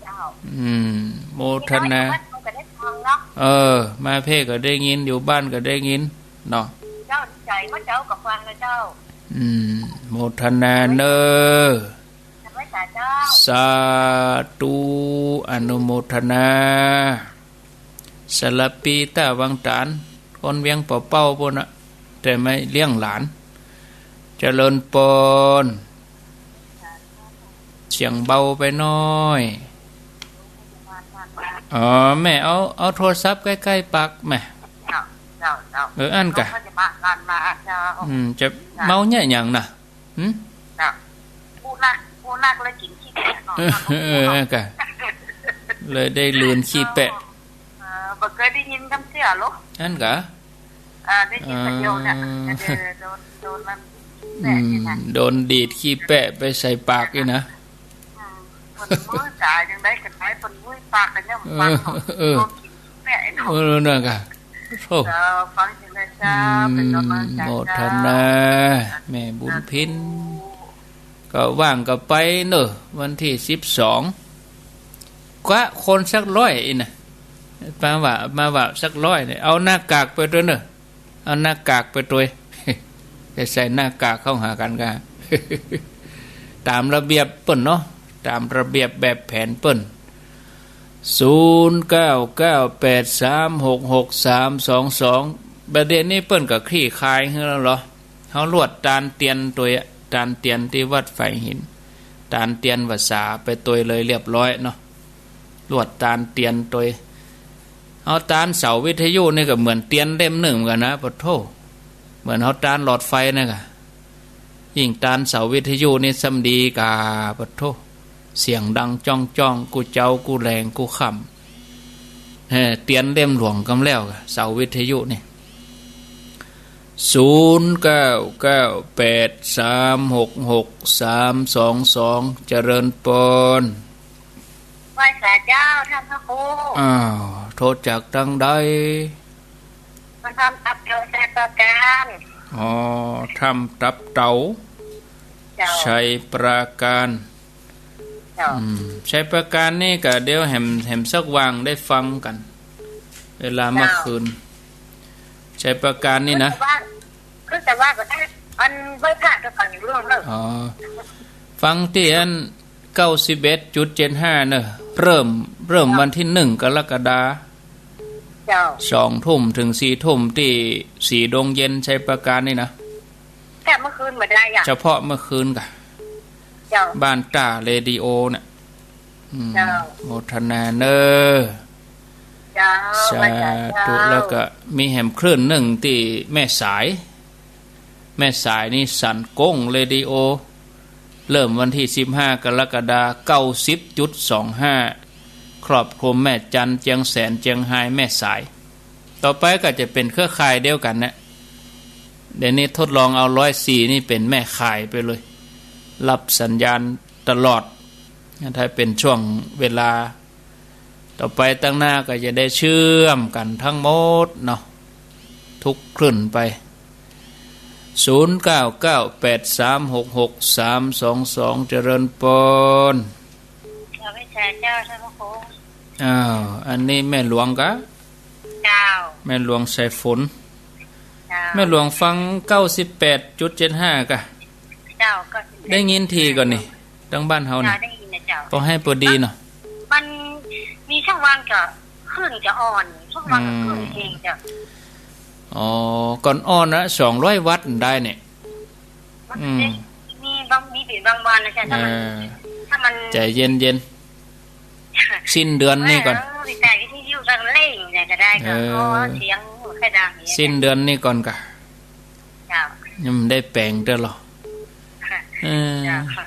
เจ้า อืม โมทนา เด็กน้อยอยู่วัดมันก็ได้ฟังเนาะ เออ มาเพ่ก็ได้ยิน อยู่บ้านก็ได้ยินเนาะ เจ้า ดีใจ๋เมื่อเจ้าก็ฟังนะเจ้า อืม โมทนาเน่อ สาธุ สาธุ อนุโมทนา สารพีต้าวังตาน คนเวียงป่าเป้าปู้นน่ะ แต่มาเลี้ยงหลาน เจริญปอน เสียงเบาไปหน้อย อ๋อ แม่เอา เอาโทรศัพท์ใก้ๆ ปากแม่ เจ้า เจ้า เจ้า เออ อั้นกะ เขาจะมา มา มา เจ้า อืม จะ เจ้า เมาเยียะหยังน่ะ หืม เจ้า อู้นัก อู้นักแล้วกิ๋นขี้แปะเนาะ เออ เออ กะ เลยได้ลืนขี้แปะ เออ บ่เกยได้ยินกำเตื้อหรอก อั้นกะ เออ ได้ยินคนเดียวเนี่ย เออ เออ โดน โดนมัน อืม ขี้แปะเนี่ยนะ โดนดีดขี้แปะไปใส่ปากอี้นะ อืม เปิ้นมื้อจ๋าจังใด๋ก็ได้ เปิ้นมื้อปากก็ยังฟังเนาะ เออ เออ โดนกิ๋นขี้แปะเนาะ เออ นั่นกะ โธ่ เจ้า ฟังจังใด๋เจ้า อืม เป๋นกำลังใจ๋ โมทนา เจ้า แม่บุญเพ็ญ สาธุ ก็ว่างก็ไปเน่อ วันตี้สิบสอง กะคนสักร้อยอี้นะ มาว่า มาว่าสักร้อยเนี่ย เอาหน้ากากไปตวยเน่อ เอาหน้ากากไปตวย จะใส่หน้ากากเข้าหากั๋นกะ ต๋ามระเบียบเปิ้นเนาะ ต๋ามระเบียบแบบแผนเปิ้น ศูนย์เก้าเก้าแปดสามหกหกสามสองสอง บ่าเดี่ยวนี้เปิ้นก็คลี่คลายหื้อแล้วเหรอ เฮาลวดตานเตียนตวย ตานเตียนตี้วัดฝายหิน ตานเตียนภาษาไปตวยเลยเรียบร้อยเนาะ ลวดตานเตียนตวย เฮาตานเสาวิทยุนี่ก็เหมือนเตียนเล่มนึ่งเหมือนกั๋นนะ ปะโธ่ เหมือนเฮาตานหลอดไฟนั่นกะ ยิ่งตานเสาวิทยุนี่ซ้ำดีกา ปะโธ่ เสียงดังจ้องๆ กู้เจ๊ากู้แลงกู้ค่ำ เออ เตียนเล่มหลวงกำแล้วกะ เสาวิทยุนี่ ศูนย์เก้าเก้าแปดสามหกหกสามสองสอง เจริญปอน ไหว้สาเจ้าท่านพระครู อ้าว โทรจากตังใด มาทำตับเต๋าชัยปราการ อ๋อ ทำตับเต๋า เจ้า ชัยปราการ เจ้า อืม ชัยปราการนี่ก็เดี๋ยวแหม แหมสักวางได้ฟังกั๋น เวลาเมื่อคืน ชัยปราการนี่นะ คือแต่ว่า คือแต่ว่าก็ได้ อันไหว้พระก็ฟังอยู่เรื่องเนอะ อ๋อ ฟังตี้อัน เก้าสิบเอ็ดจุดเจ็ดห้า เนอะ เริ่ม เริ่มวันตี้หนึ่งกรกฎา เจ้า สองทุ่มเถิงสี่ทุ่มตี้สีดงเย็นชัยปราการนี่นะ แต่เมื่อคืนบ่ได้อะ เฉพาะเมื่อคืนกะ เจ้า บ้านต้าเรดิโอน่ะ อืม เจ้า โมทนาเนอะ เจ้า สาธุ ไหว้สาเจ้า แล้วก็มีแหมคลื่นนึ่งตี้แม่สาย แม่สายนี่สันโก้งเรดิโอ เริ่มวันตี้สิบห้ากรกฎา เก้าสิบจุดสองห้า ครอบคลุมแม่จัน เจียงแสน เจียงฮาย แม่สาย ต่อไปก็จะเป๋นเครือข่ายเดียวกั๋นนะ เดี๋ยวนี้ทดลองเอาร้อยสี่นี่เป๋นแม่ข่ายไปเลย รับสัญญาณตลอด ถ้าเป๋นช่วงเวลา ต่อไปตังหน้าก็จะได้เชื่อมกั๋นทั้งหมดเนาะ ทุกคลื่นไป ศูนย์เก้าเก้าแปดสามหกหกสามสองสอง เจริญปอน ข้าพเจ้าเจ้าท่านพระครู อ้าว อันนี้แม่หลวงกะ เจ้า แม่หลวงสายฝน เจ้า แม่หลวงฟังเก้าสิบแปดจุดเจ็ดห้ากะ เจ้า ก็ได้ยินทีก่อนนี่ ตังบ้านเฮานี่ เจ้า ได้ยินนะเจ้า ก็ให้ปอดีเนาะ มันมีช่วงวางก็คลื่นจะอ่อน ช่วงวางก็คลื่นเองเจ้า อืม อ๋อ ก่อนอ่อนนะ สองร้อยวัตต์ได้เนี่ย มัน อืม มีบาง มีเป๋นบางวันนะเจ้า ถ้ามัน เออ ถ้ามัน ใจเย็นๆ สิ้นเดือนนี่ก่อน เออ วิทยุก็เร่งเนี่ยก็ได้ก็ เออ อ๋อ เสียงค่อยดังอย่างเงี้ย สิ้นเดือนนี่ก่อนกะ เจ้า ยังบ่ได้แป๋งเตื้อหรอ ค่ะ เออ เจ้าค่ะ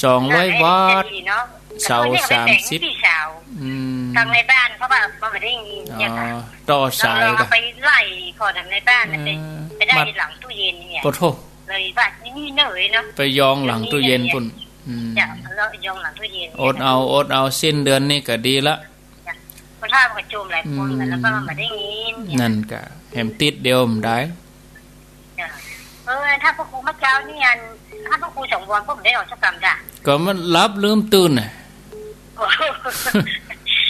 สองร้อยวัตต์ จะดีเนาะ เสา แต่คนนี้ก็ไปแป๋ง สามสิบ ที่เสา อืม ทางในบ้านเขาว่าบ่ได้ยินเนี่ยค่ะ อ๋อ ต่อสาย เรา เรา กะ ไปไล่ขอทางในบ้านนะ เออ ไป ไปได้ มัด หลังตู้เย็นเนี่ย ปะโธ่ เลยว่านี่เหนื่อยเนาะ ไปยองหลังตู้เย็นปุ้น อืม เจ้า แล้วยองหลังตู้เย็น อดเอา อดเอา สิ้นเดือนนี่ก็ดีละ เจ้า เพราะถ้ามันก็โจมหลายคน อืม แล้วก็มันบ่ได้ยินเนี่ย นั่นกะ แหมติดเดียวมันได้ เจ้า เออ ถ้าพระครูเมื่อเช้านี่อัน ถ้าพระครูสองวันผมได้ออกสักกำจ้ะ ก็มันหลับลืมตื่นน่ะ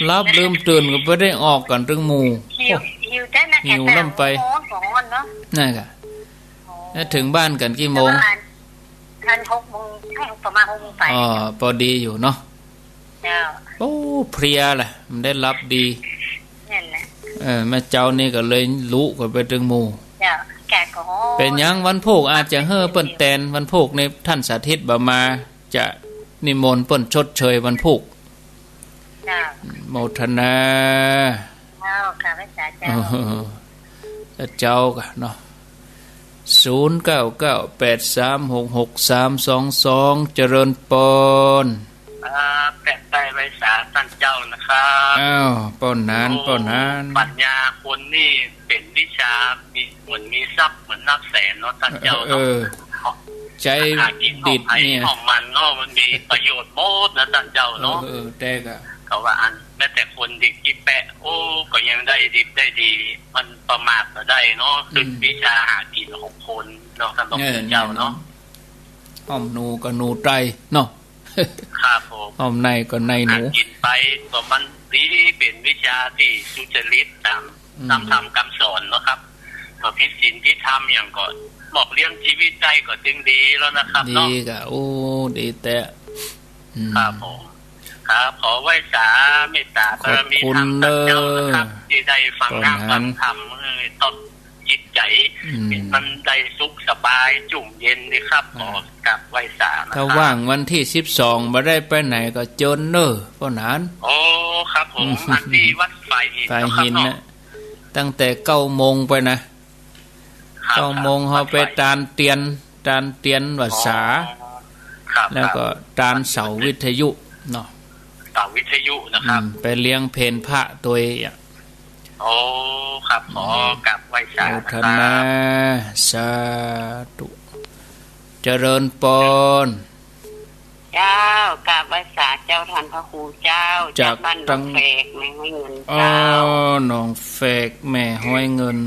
หลับลืมตื่นก็บ่ได้ออกกั๋นตึงหมู่ หิว โอ้ หิวแท้นะ หิวล้ำไป แปดโมง สองวันเนาะ นั่นกะ อ๋อ แล้วเถิงบ้านกั๋นกี่โมง ประมาณ อันหกโมง ประมาณหกโมงไป อ๋อ ปอดีอยู่เนาะ เจ้า โอ้ เพลียแหละ บ่ได้หลับดี นั่นแหละ เออ เมื่อเจ๊านี่ก็เลยลุกั๋นไปตึงหมู่ เจ้า แกก็ เป๋นหยังวันพูกอาจจะหื้อเปิ้นแตน วันพูกนี่ต้านสาธิตบ่มา จะนิมนต์เปิ้นชดเชยวันพูก เจ้า โมทนา เจ้า ข้าพเจ้าเจ้า เออ เจ้ากะเนาะ ศูนย์เก้าเก้าแปดสามหกหกสามสองสอง เจริญปอน ครับ แปะใต้ไหว้สาต้านเจ้านะครับ อ้าว ป้อหนาน โอ้ ป้อหนาน ปัญญาคนนี่เป๋นวิชา มีผลมีทรัพย์เหมือนนับแสนเนาะต้านเจ้าเนาะ เออ เออ ใจ๊ หากิ๋นของใผ ดิดเนี่ย ของมันเนาะ มันมีประโยชน์หมดนะต้านเจ้าเนาะ เออ เออ แต่กะ เขาว่าอัน แม้แต่คนดิบตี้แปะ โอ้ ก็ยังได้ดิบได้ดี มันประมาทบ่ได้เนาะ อืม คือวิชาหากิ๋นของคนเนาะ ต้านพระคุณเจ้าเนาะ เออ แน่นอน อ้อมหนูก็หนูไตรเนาะ ครับผม อ้อมในก็ในหนู อ่านกิ๋นไปก็มันดี เป๋นวิชาตี้สุจริตต๋าม อืม ต๋ามธรรมกำสอนเนาะครับ ก็ผิดศีลผิดธรรมอย่างก็ บอกเลี้ยงจีวิตได้ก็จึงดีแล้วนะครับเนาะ ดีก่ะ โอ้ ดีแต๊ อืม ครับผม ครับ ขอไหว้สาเมตต๋าบารมีธรรม ขอบคุณเน้อ ต๋ามเจ้านะครับ ตี้ได้ฟังธรรม ฟังธรรม เออ ต้องจิตใจ๋ อืม มันได้สุขสบายจุ่มเย็นดีครับ อ่า ขอกราบไหว้สานะครับ ถ้าว่างวันตี้สิบสองบ่ได้ไปไหนก็เจิญเน้อ ป้อหนาน โอ้ ครับผม อืม อันตี้วัดฝายหิน ฝายหิน เนาะครับ เนาะ น่ะ ตั้งแต่เก้าโมงไปนะ ครับ เก้าโมง ครับ เฮาไปตานเตียน ตานเตียนวัดสา อ๋อ ครับ แล้วก็ ครับ ตานเสาวิทยุเนาะ เสาวิทยุนะครับ อืม ไปเลี้ยงเพลพระตวยอะ โอ้ ครับ ขอกราบไหว้สา โมทนา นะครับ สาธุ เจริญปอน เจ้า กราบไหว้สาเจ้าท่านพระครูเจ้า จาก จากบ้านหนองแฝก แม่ฮ้อยเงิน อ๋อ เจ้า หนองแฝก แม่ฮ้อยเงิน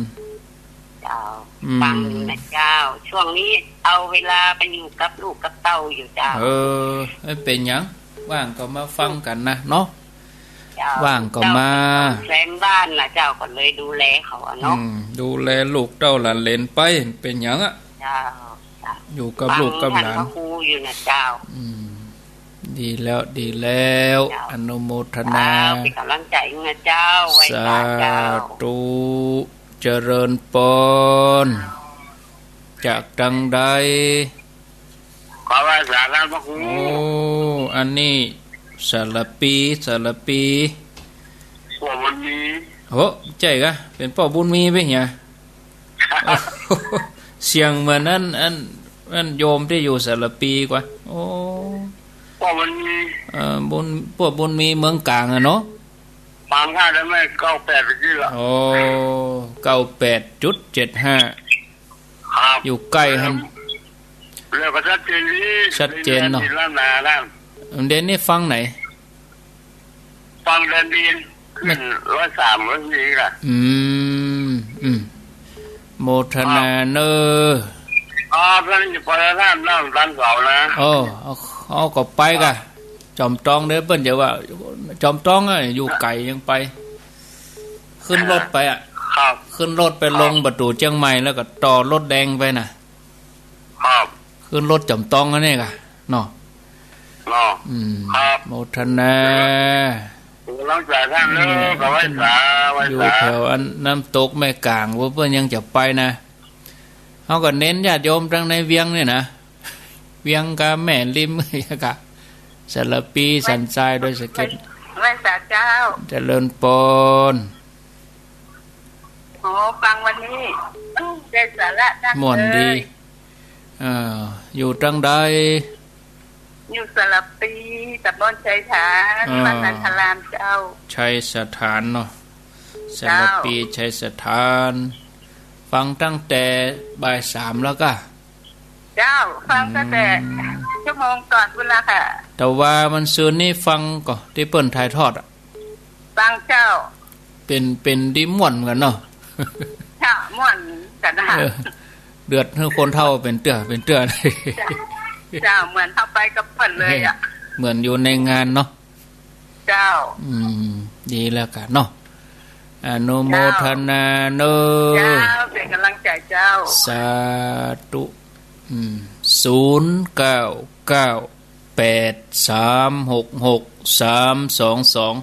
เจ้า อืม ฟังอยู่นะเจ้า ช่วงนี้เอาเวลาไปอยู่กับลูกกับเต้าอยู่เจ้า เออ ไม่เป๋นหยัง ว่างก็มาฟังกั๋นนะเนาะ เจ้า ว่างก็มา เจ้าเป๋นคนแซมบ้านนะเจ้า ก็เลยดูแลเขาอะเนาะ อืม ดูแลลูกเต้าหลานเหลนไป เป๋นหยังอะ เจ้า อยู่กับลูกกับหลาน ฟังท่านพระครูอยู่นะเจ้า อืม ดีแล้ว ดีแล้ว เจ้า อนุโมทนา เจ้า เป๋นก๋ำลังใจ๋นะเจ้า ไหว้สาเจ้า สาธุ เจริญปอน จากตางใด ขอไหว้สาท่านพระครู โอ้ อันนี้สารปี สารปี ป้อบุญมี โห ใจ้ก่ะ เป๋นป้อบุญมีไปเหีย เสียงเหมือนอัน อัน อันโยมตี้อยู่สารปีกว่า โอ้ ป้อบุญมี เอ่อ บุญ ป้อบุญมีเมืองก๋างอะเนาะ ฟังได้แล้วแม่ เก้าแปด เมื่อกี้ละ โอ้ เก้าแปดจุดเจ็ดห้า ครับ อยู่ใก้หั้น แล้วก็ชัดเจนดี ชัดเจนเนาะ เดี๋ยวนี้ฟังไหน ฟังแดนดิน ขึ้นร้อยสาม ร้อยสี่ ล่ะ อืม อืม โมทนาเน้อ อ๋อ เพิ่นจะไปท่านน้ำตันเสานะ โอ้ เอา เอาก็ไปก่ะ จอมตองเด้อ เปิ้นจะว่า จอมตองอะ อยู่ไก๋ยังไป ขึ้นรถไปอะ ครับ ขึ้นรถไป ครับ ลงประตู๋เจียงใหม่ แล้วก็ต่อรถแดงไปน่ะ ครับ ขึ้นรถจอมตองอันนี้ก่ะ เนาะ เนาะ อืม ครับ โมทนา เป๋นก๋ำลังใจ๋ท่านเน้อ เออ ขอไหว้สา ไหว้สา อยู่แถวอันน้ำตกแม่ก๋าง ว่าเปิ้นยังจะไปนะ เฮาก็เน้นญาติโยมตางในเวียงนี่นะ เวียงกาแม่ริม กาสารปี สันทราย ดอยสะเก็ด ไหว้สาเจ้า เจริญปอน โอ้ ฟังวันนี้ ได้สาระนัก ม่วนดี เลย เอ่อ อยู่ตางใด อยู่สารปี ตำบลไชยฐาน อ่า วัดนันทารามเจ้า ไชยสถานเนาะ เจ้า สารปี ไชยสถาน ฟังตั้งแต่บ่ายสามแล้วก่ะ เจ้า ฟังตั้งแต่ อืม ชั่วโมงก่อนพุ้นละค่ะ แต่ว่ามันซืนนี้ฟังก่อ ตี้เปิ้นถ่ายทอดอะ ฟังเจ้า เป๋น เป๋นตี้ม่วนกั๋นเนาะ เจ้า ม่วนกั๋นนะ เออ เดือดหื้อคนเฒ่าเป๋นเตื้อ เป๋นเตื้อ เจ้า เจ้า เหมือนเฮาไปกับเปิ้นเลยอะ เหมือนอยู่ในงานเนาะ เจ้า อืม ดีแล้วก่ะเนาะ อนุโมทนาเน้อ เจ้า เป๋นก๋ำลังใจ๋เจ้า สาธุ อืม ศูนย์เก้าเก้า แปดสามหกหกสามสองสอง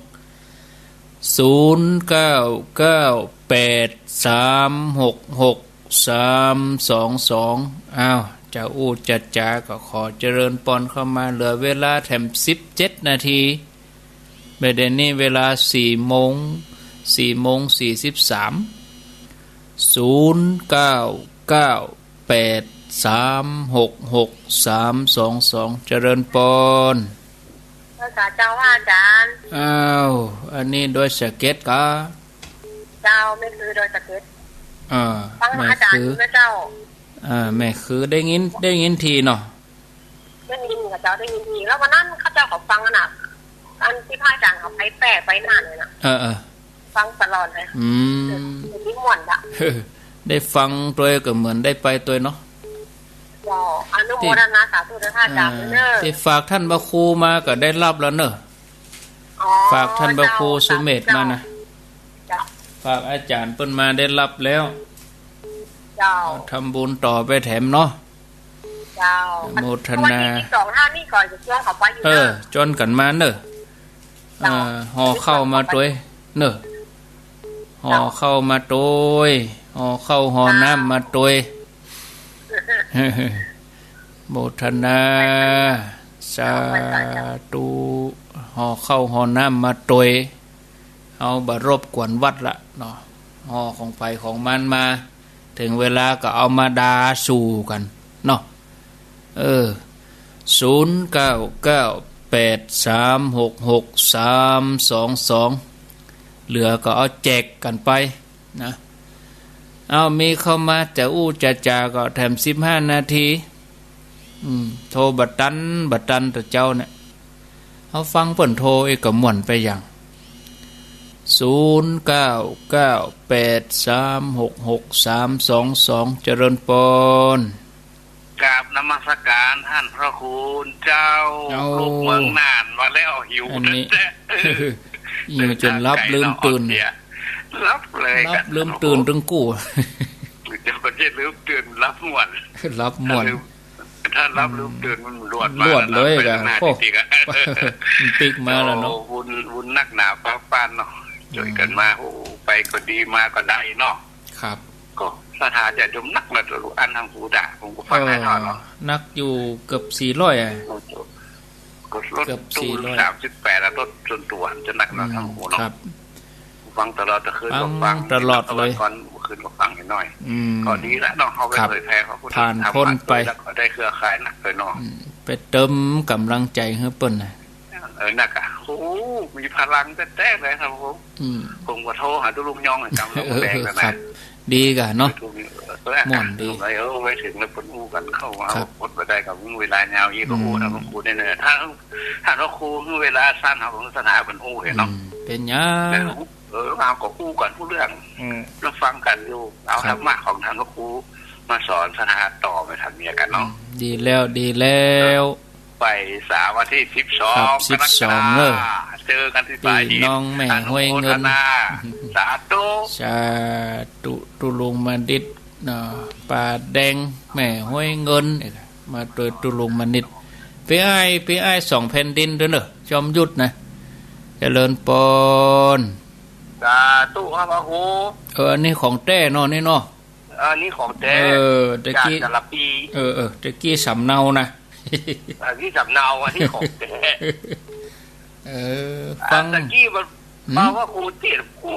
ศูนย์เก้าเก้าแปดสามหกหกสามสองสอง อ้าว จะอู้จะจ๋าก็ขอเจริญปอนเข้ามา เหลือเวลาแถมสิบเจ็ดนาที บ่ายนี้เวลาสี่โมง สี่โมงสี่สิบสาม ศูนย์เก้าเก้าแปดสามหกหกสามสองสอง เจริญปอน ไหว้สาเจ้าค่ะอาจ๋ารย์ อ้าว อันนี้ดอยสะเก็ดก่ะ เจ้า แม่คือดอยสะเก็ด อ่า ฟัง แม่ อาจ๋ารย์ คือ อยู่นะเจ้า อ่า แม่คือได้ยิน ได้ยินทีเนาะ ได้ยินค่ะเจ้า ได้ยินที แล้ววันนั้นข้าเจ้าก็ฟังอะน่ะ อันตี้พระอาจ๋ารย์เขาไปแป้ไปน่านเลยนะ เออ เออ ฟังตลอดเลย อืม เดี๋ยวนี้ม่วนละ ได้ฟังตวยก็เหมือนได้ไปตวยเนาะ เจ้า อนุโมทนาสาธุเจ้าค่ะ อาจ๋ารย์เนอะ ตี้ฝากต้านพระครูมาก็ได้ฮับแล้วเนอะ อ๋อ ฝากต้านพระครูสุเมธมานะ เจ้า ฝากอาจ๋ารย์เปิ้นมาได้ฮับแล้ว เจ้า ทำบุญต่อไปแถมเนาะ เจ้า โมทนา วันตี้สิบสอง ห้านี่ก็จะจ้วนเขาไปอยู่ เออ เนอะ จ้วนกั๋นมาเนอะ เจ้า เออ ห่อข้าวมาตวยเนอะ ห่อข้าวมาตวย ห่อข้าวห่อน้ำมาตวย โมทนา สาธุ ห่อข้าวห่อน้ำมาตวย เฮาบ่รบกวนวัดละเนาะ ห่อของใผของมันมา เถิงเวลาก็เอามาด่าสู่กั๋นเนาะ เออ ศูนย์เก้าเก้าแปดสามหกหกสามสองสอง เหลือก็เอาแจกกั๋นไปนะ เอา มีเข้ามาจะอู้จะจ๋าก็แถมสิบห้านาที อืม โทรบ่ตัน บ่ตันตะเจ้าเนี่ย เฮาฟังเปิ้นโทรเอกก็ม่วนไปอย่าง ศูนย์เก้าเก้าแปดสามหกหกสามสองสอง เจริญปอน กราบนมัสการต้านพระครูเจ้า เจ้า ลูกเมืองน่านมาแล้ว หิว อันนี้ แต๊ๆ หิวจ๋นฮับลืมตื่น ฮับเลย ฮับลืมตื่นตึงกู้ จะบ่ใจ้ลืมตื่น ฮับม่วน ฮับม่วน ถ้าฮับลืมตื่นมันลวดมา ลวดเลย แล้วนะ กะ โอ้ ไปข้างหน้าจริงๆอะ มันปิ๊กมาแล้วเนาะ โอ้ บุญ บุญนักหนาฟ้าฟานเนาะ อืม จ้วยกั๋นมา โอ้ ไปก็ดี มาก็ได้เนาะ ครับ ก็ศรัทธาญาติโยมนักนะ ลูกอั้นตังหูตา ผมก็ฟังได้เนาะ เออ นักอยู่เกือบสี่ร้อยอะ ก็รถ เกือบสี่ร้อย ตู้สามสิบแปดอะ รถส่วนตั๋วจะนักเนาะ อืม ตังหูเนาะ ครับ ฟังตลอด ตะคืนก็ฟัง ฟังตลอดเลย ก่อน เมื่อคืนก็ฟังนิดหน่อย อืม ก็ดีละเนาะ เฮาไป ครับ เผยแผ่พระพุทธธรรม ผ่านพ้นไป แล้วก็ได้เครือข่ายนักเลยเนาะ อืม ไปเติมก๋ำลังใจ๋หื้อเปิ้นนะ เออ นักอะ โอ้ มีพลังแต๊ๆ เลยครับผม อืม ผมก็โทรหาตุ๊ลุงยองอะ จ๋ำลงแดงนั่นแหละ ครับ ดีก่ะเนาะ เออ ม่วนดี เออ ไปเถิงแล้วเปิ้นอู้กั๋นเข้ามา ครับ อดบ่ได้ก็มีเวลายาวอีก ก็อู้ อืม ต้านพระครูเนี่ยเนอะ ถ้า ต้านพระครูมีเวลาสั้น เฮาก็สนทนาเปิ้นอู้เนาะ อืม เป๋นหยัง เออ เฮาก็อู้กั๋นฮู้เรื่อง อืม แล้วฟังกั๋นอยู่ เอา ครับ ธรรมะของต้านพระครูมาสอนศรัทธาต่อไปทางเนี้ยกั๋นเนาะ อืม ดีแล้ว ดีแล้ว ไปเสาร์วันตี้สิบสอง ครับ กรกฎาคม สิบสอง เนอะ เจอกั๋นตี้ ปี้น้องแม่ห้วยเงิน อนุโมทนา สาธุ สาธุ ตุ๊ลุงมณิษฐ์เนาะ ป่าแดง แม่ห้วยเงิน มาตวยตุ๊ลุงมณิษฐ์ ปี้อ้าย ปี้อ้ายสองแผ่นดินตวยเนอะ จอมยุทธนะ เจริญปอน สาธุครับพระครู เออ อันนี้ของแต๊เนาะ นี่เนาะ อันนี้ของแต๊ เออ ตะกี้ จากแต่ละปี เออ เออ ตะกี้สำเนานะ อันนี้สำเนา อันนี้ของแต๊ เออ ฟัง อ่า ตะกี้มัน หืม มาว่าครูเทศน์ ครู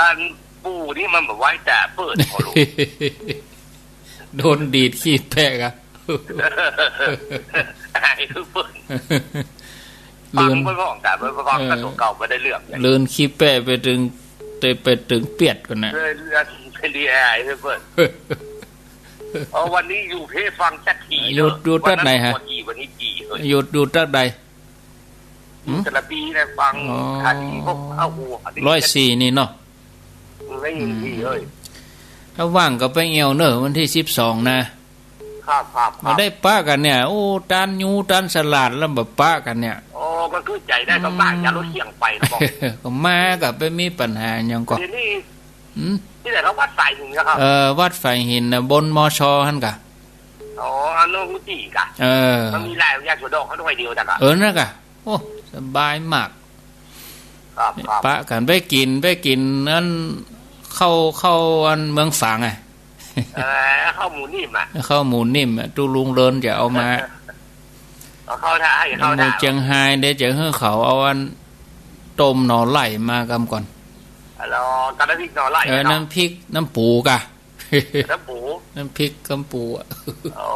อันปู่นี่มันบ่ไว้ตาเปิ้น พอรู้ โดนดีดขี้แปะอะ อายคือเปิ้น ฟัง เปิ้นบอกตาเปิ้นฟัง เออ กับตั๋วเก่าบ่ได้เรื่องเลย เลินขี้แปะไปตึง ไปตึงเปียดก่อนนะ เออ เลินเป็นดีอายคือเปิ้น เอาวันนี้อยู่เพฟังจักที อยู่ อยู่ตั๊ดไหนฮะ วันนั้นวันนี้ วันนี้ดีเลย อยู่ อยู่ตั๊ดใด หืม แต่ละปีเนี่ยฟัง อ๋อ คดีพวก เอ้า โอ้ คดี ร้อยสี่นี่เนาะ ร้อยสี่ อืม เอ้ย ถ้าว่างก็ไปแอ่วเน่อ วันตี้สิบสองนะ ครับ ครับ บ่ได้ปะกั๋นเนี่ย โอ้ ต้านยู้ต้านสลาดแล้วบ่ปะกั๋นเนี่ย อ๋อ ก็คือใจ๋ได้ก็มา อืม อย่ารถเสียงไปนะบอก ก็มาก็ไปมีปัญหาหยังก่อ เดี๋ยวนี้ หืม ตี้ไหนครับ วัดฝายหินนะครับ เออ วัดฝายหินน่ะ บน มช หั้นก่ะ อ๋อ อันนั้นฮู้ตี้ก่ะ เออ มันมีลายญาติโยมเขาหน่วยเดียวจ้ะก่ะ เออ นั่นก่ะ โอ้ สบายมาก ครับ ครับ ปะกั๋นไปกิ๋น ไปกิ๋นอัน ข้าว ข้าวอันเมืองฝางอะ เออ ข้าวหมูนิ่มอะ ข้าวหมูนิ่มอะ ตุ๊ลุงเลินจะเอามา เอาเข้าท่า ให้เข้าท่า หมู่เจียงฮายเดี๋ยวจะหื้อเขาเอาอัน ต้มหน่อไล่มากำก่อน อ๋อ กับน้ำพริกหน่อไล่ เออ เนาะ น้ำพริก น้ำปูก่ะ น้ำปู น้ำพริกน้ำปูอะ อ๋อ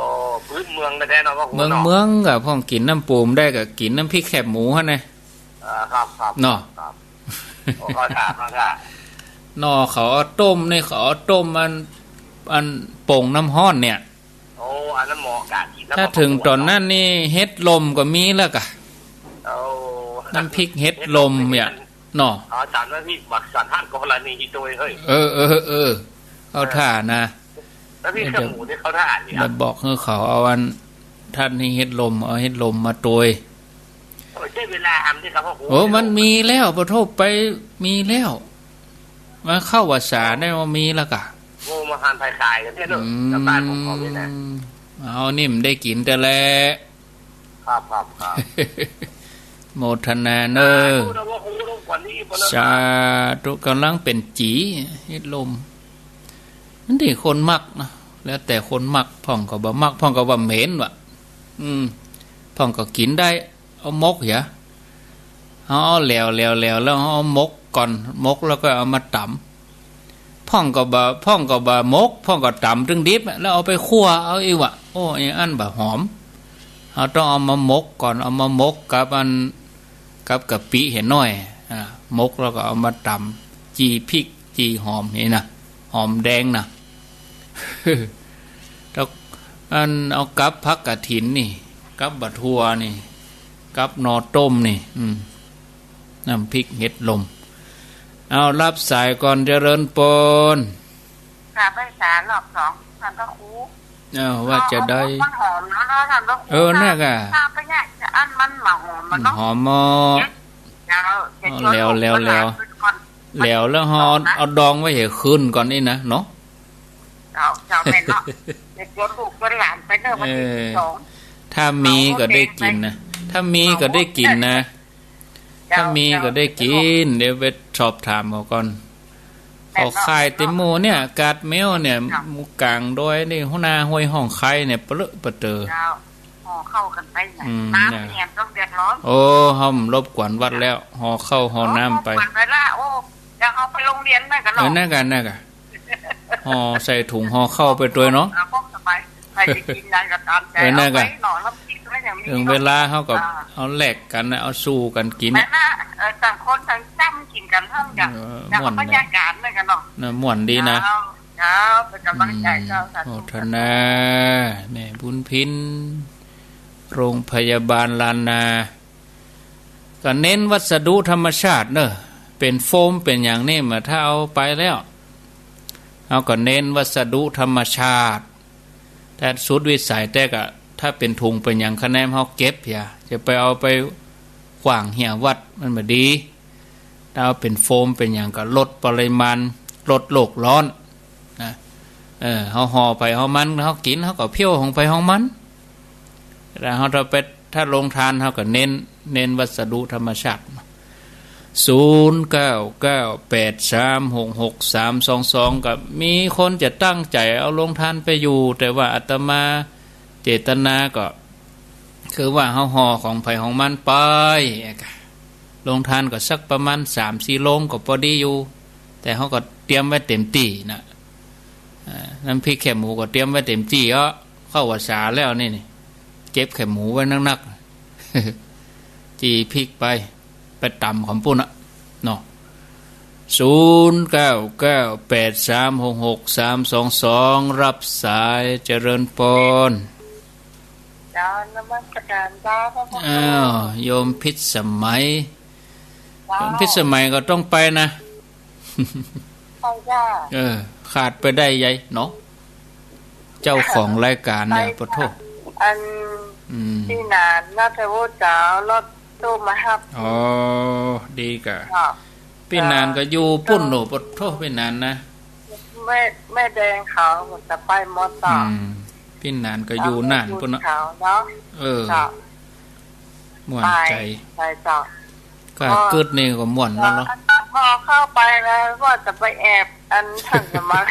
พื้นเมืองแต๊ๆ เนาะ พ่อครู เมือง เนาะ เมืองก่ะ พ่องกิ๋นน้ำปูบ่ได้ก็กิ๋นน้ำพริกแคบหมูหั้นนะ อ่า ครับ ครับ เนาะ ครับ โอ้ เข้าท่า เข้าท่า หน่อเขาเอาต้มนี่ เขาเอาต้มอัน อันป่งน้ำฮ้อนเนี่ย โอ้ อันนั้นเหมาะกะกิ๋นแล้ว ถ้าเถิงต๋อนนั้นนี่ เห็ดลมก็มีแล้วก่ะ โอ้ น้ำพริกเห็ดลมเนี่ย เนาะ อ๋อ จ๋ารย์ว่าพี่บักสันท่านกรณีอีโตยเฮ้ย เออ เออ เออ เข้าท่านะ เอ แล้วมีเครื่องหมุนให้เขาทหารนี่ครับ ไปบอกหื้อเขาเอาอัน ท่านนี้เฮ็ดลม เอาเฮ็ดลมมาตวย โอ้ย ใจ๊เวลาทำนี่ครับพ่อครู โอ้ มันมีแล้ว ปะโถ ไปมีแล้ว มาเข้าภาษาได้ว่ามีแล้วกะ โอ้ มาหันภายขายกันเนี่ยเนอะ อืม ชาวบ้านผมเขานี่นะ เอานี่มันได้กิ๋นแต่แล ครับ ครับ ครับ โมทนาเนอะ สาธุนะพ่อครู รบกวนนี่อีกบ่นะ สาธุ ก่ำลังเป๋นจี๋ เฮ็ดลม มันตี้คนมักนะ แล้วแต่คนมัก พ่องก็บ่มัก พ่องก็ว่าเหม็นว่ะ อืม พ่องก็กิ๋นได้ เอาหมกเหีย เฮาเอาแหลว แหลว แหลว แล้วเฮาเอาหมกก่อน หมกแล้วก็เอามาต๋ำ พ่องก็บ่ พ่องก็บ่หมก พ่องก็ต๋ำตึงดิบ แล้วเอาไปคั่วเอาอี้ว่ะ โอ้ อันนั้นบ่หอม เฮาต้องเอามาหมกก่อน เอามาหมกกับอัน กับกะปิเหียหน้อย อ่า หมกแล้วก็เอามาต๋ำ จี่พริก จี่หอมนี่นะ หอมแดงนะ แล้วอันเอากับผักกะถินนี่ กับบ่าถั่วนี่ กับหน่อต้มนี่ อืม น้ำพริกเห็ดลม เอา รับสายก่อน เจริญปอน ค่ะ ไปสารรอบสอง ท่านพระครู เอา ว่าจะได้ มันหอมแล้วเนาะ ท่านพระครู เออ นั่นกะ ข้าไปเนี่ย จะอั้นมันมาหอมมันเนาะ หอมมอ เดี๋ยวจะชวน เอา แหลว ลูก แหลว หลาน แหลว ขึ้นก่อน แหลวแล้วเฮา เอานะ เอาดองไว้หื้อคืนก่อนนี่นะเนาะ เจ้า เจ้าแม่นเนาะ จะชวนลูกชวนหลานไปเนอะ วันที่ เออ สิบสอง ถ้ามีก็ได้กิ๋นนะ ถ้ามีก็ได้กิ๋นนะ เจ้า ถ้ามีก็ได้กิ๋น เจ้า เดี๋ยวไปสอบถามเขาก่อน แม่นเนาะ เขาขายเต็มหมู่เนี่ย กาดแมวเนี่ย เจ้า หมู่ก๋างดอยนี่ หัวหน้าห้วยห้องไคเนี่ย เปลอะปะเตอ เจ้า ห่อข้าวกันไปเนี่ย อืม น้ำ เนี่ย เนี่ยต้องเดือดร้อน โอ้ เฮาบ่รบกวนวัดแล้ว ห่อข้าวห่อน้ำไป โอ้ รบกวนไปละ โอ้ เดี๋ยวเอาไปโรงเรียนนั่นกันเนาะ เออ นั่นกัน นั่นกัน ห่อใส่ถุงห่อข้าวไปตวยเนาะ เอาพวกสบาย ใครจะกิ๋นอะไรก็ต๋ามใจ๋ เออ นั่นกัน เอาไปหน่อย น้ำพริกอะไรอย่างนี้ เถิงเวลาเฮาก็ อ่า เอาแลกกั๋นนะ เอาสู้กั๋นกิ๋น แม่นนะ เออ ต่างคนต่างจ้ำกิ๋นกั๋นเท่านั้น เออ อย่าง ม่วน บรรยากาศนั่นกันเนาะ นะ ม่วนดีนะ เจ้า เจ้า เป๋นก๋ำลังใจ๋ อืม เจ้า สาธุ โมทนา แม่บุญพิน โรงพยาบาลล้านนา ก็เน้นวัสดุธรรมชาติเนอะ เป๋นโฟมเป๋นหยังนี่ มาถ้าเอาไปแล้ว เฮาก็เน้นวัสดุธรรมชาติ แต่สุดวิสัยแต๊กอะ ถ้าเป๋นถุงเป๋นหยังคะแนนเฮาเก็บเหีย จะไปเอาไปขว้างเหี่ยวัดมันบ่ดี ถ้าเอาเป๋นโฟมเป๋นหยังก็ลดปริมาณ ลดโลกร้อนนะ เออ เฮาห่อไผห่อมัน เฮากิ๋น เฮาก็เผี้ยวของไผของมัน แต่เฮาถ้าไป ถ้าโรงทานเฮาก็เน้น เน้นวัสดุธรรมชาติ ศูนย์เก้าเก้าแปดสามหกหกสามสองสอง ก็มีคนจะตั้งใจ๋เอาโรงทานไปอยู่ แต่ว่าอาตมาเจตนาก็ คือว่าเฮาห่อของไผของมันไป โรงทานก็สักประมาณสามสี่โรงก็ปอดีอยู่ แต่เฮาก็เตรียมไว้เต๋มตี้นะ อ่า น้ำพริกแคบหมูก็เตรียมไว้เต๋มตี้ เอ้อ เข้าพรรษาแล้วนี่ นี่ เก็บแคบหมูไว้นักๆ จี่พริกไป ไปต๋ำของปุ้นอะเนาะ ศูนย์เก้าเก้าแปดสามหกหกสามสองสอง รับสาย เจริญปอน เจ้า นมัสการเจ้า พระพุทธ อ้าว โยมพิสมัย เจ้า โยมพิสมัยก็ต้องไปนะ ใช่จ้า เออ ขาดไปได้ไงเนาะ เจ้าของรายการเนี่ย ไป ปะโถ อัน อืม ปี้หนานนะ เทวดาเจ้า รถตู้มาฮับ อ๋อ ดีก่ะ ค่ะ ปี้หนานก็อยู่ปุ้นโหน ปะโถ ปี้หนานนะ แม่ แม่แดงเขาจะไปหมดเจ้า อืม ปี้หนานก็อยู่น่านปุ้นเนาะ เขาเนาะ เออ เจ้า ม่วนใจ๋ ไป ไปเจ้า ก็กึ๊ดนี่ก็ม่วนแล้วเนาะ พอเข้าไปแล้วก็จะไปแอบอันท่านสมัคร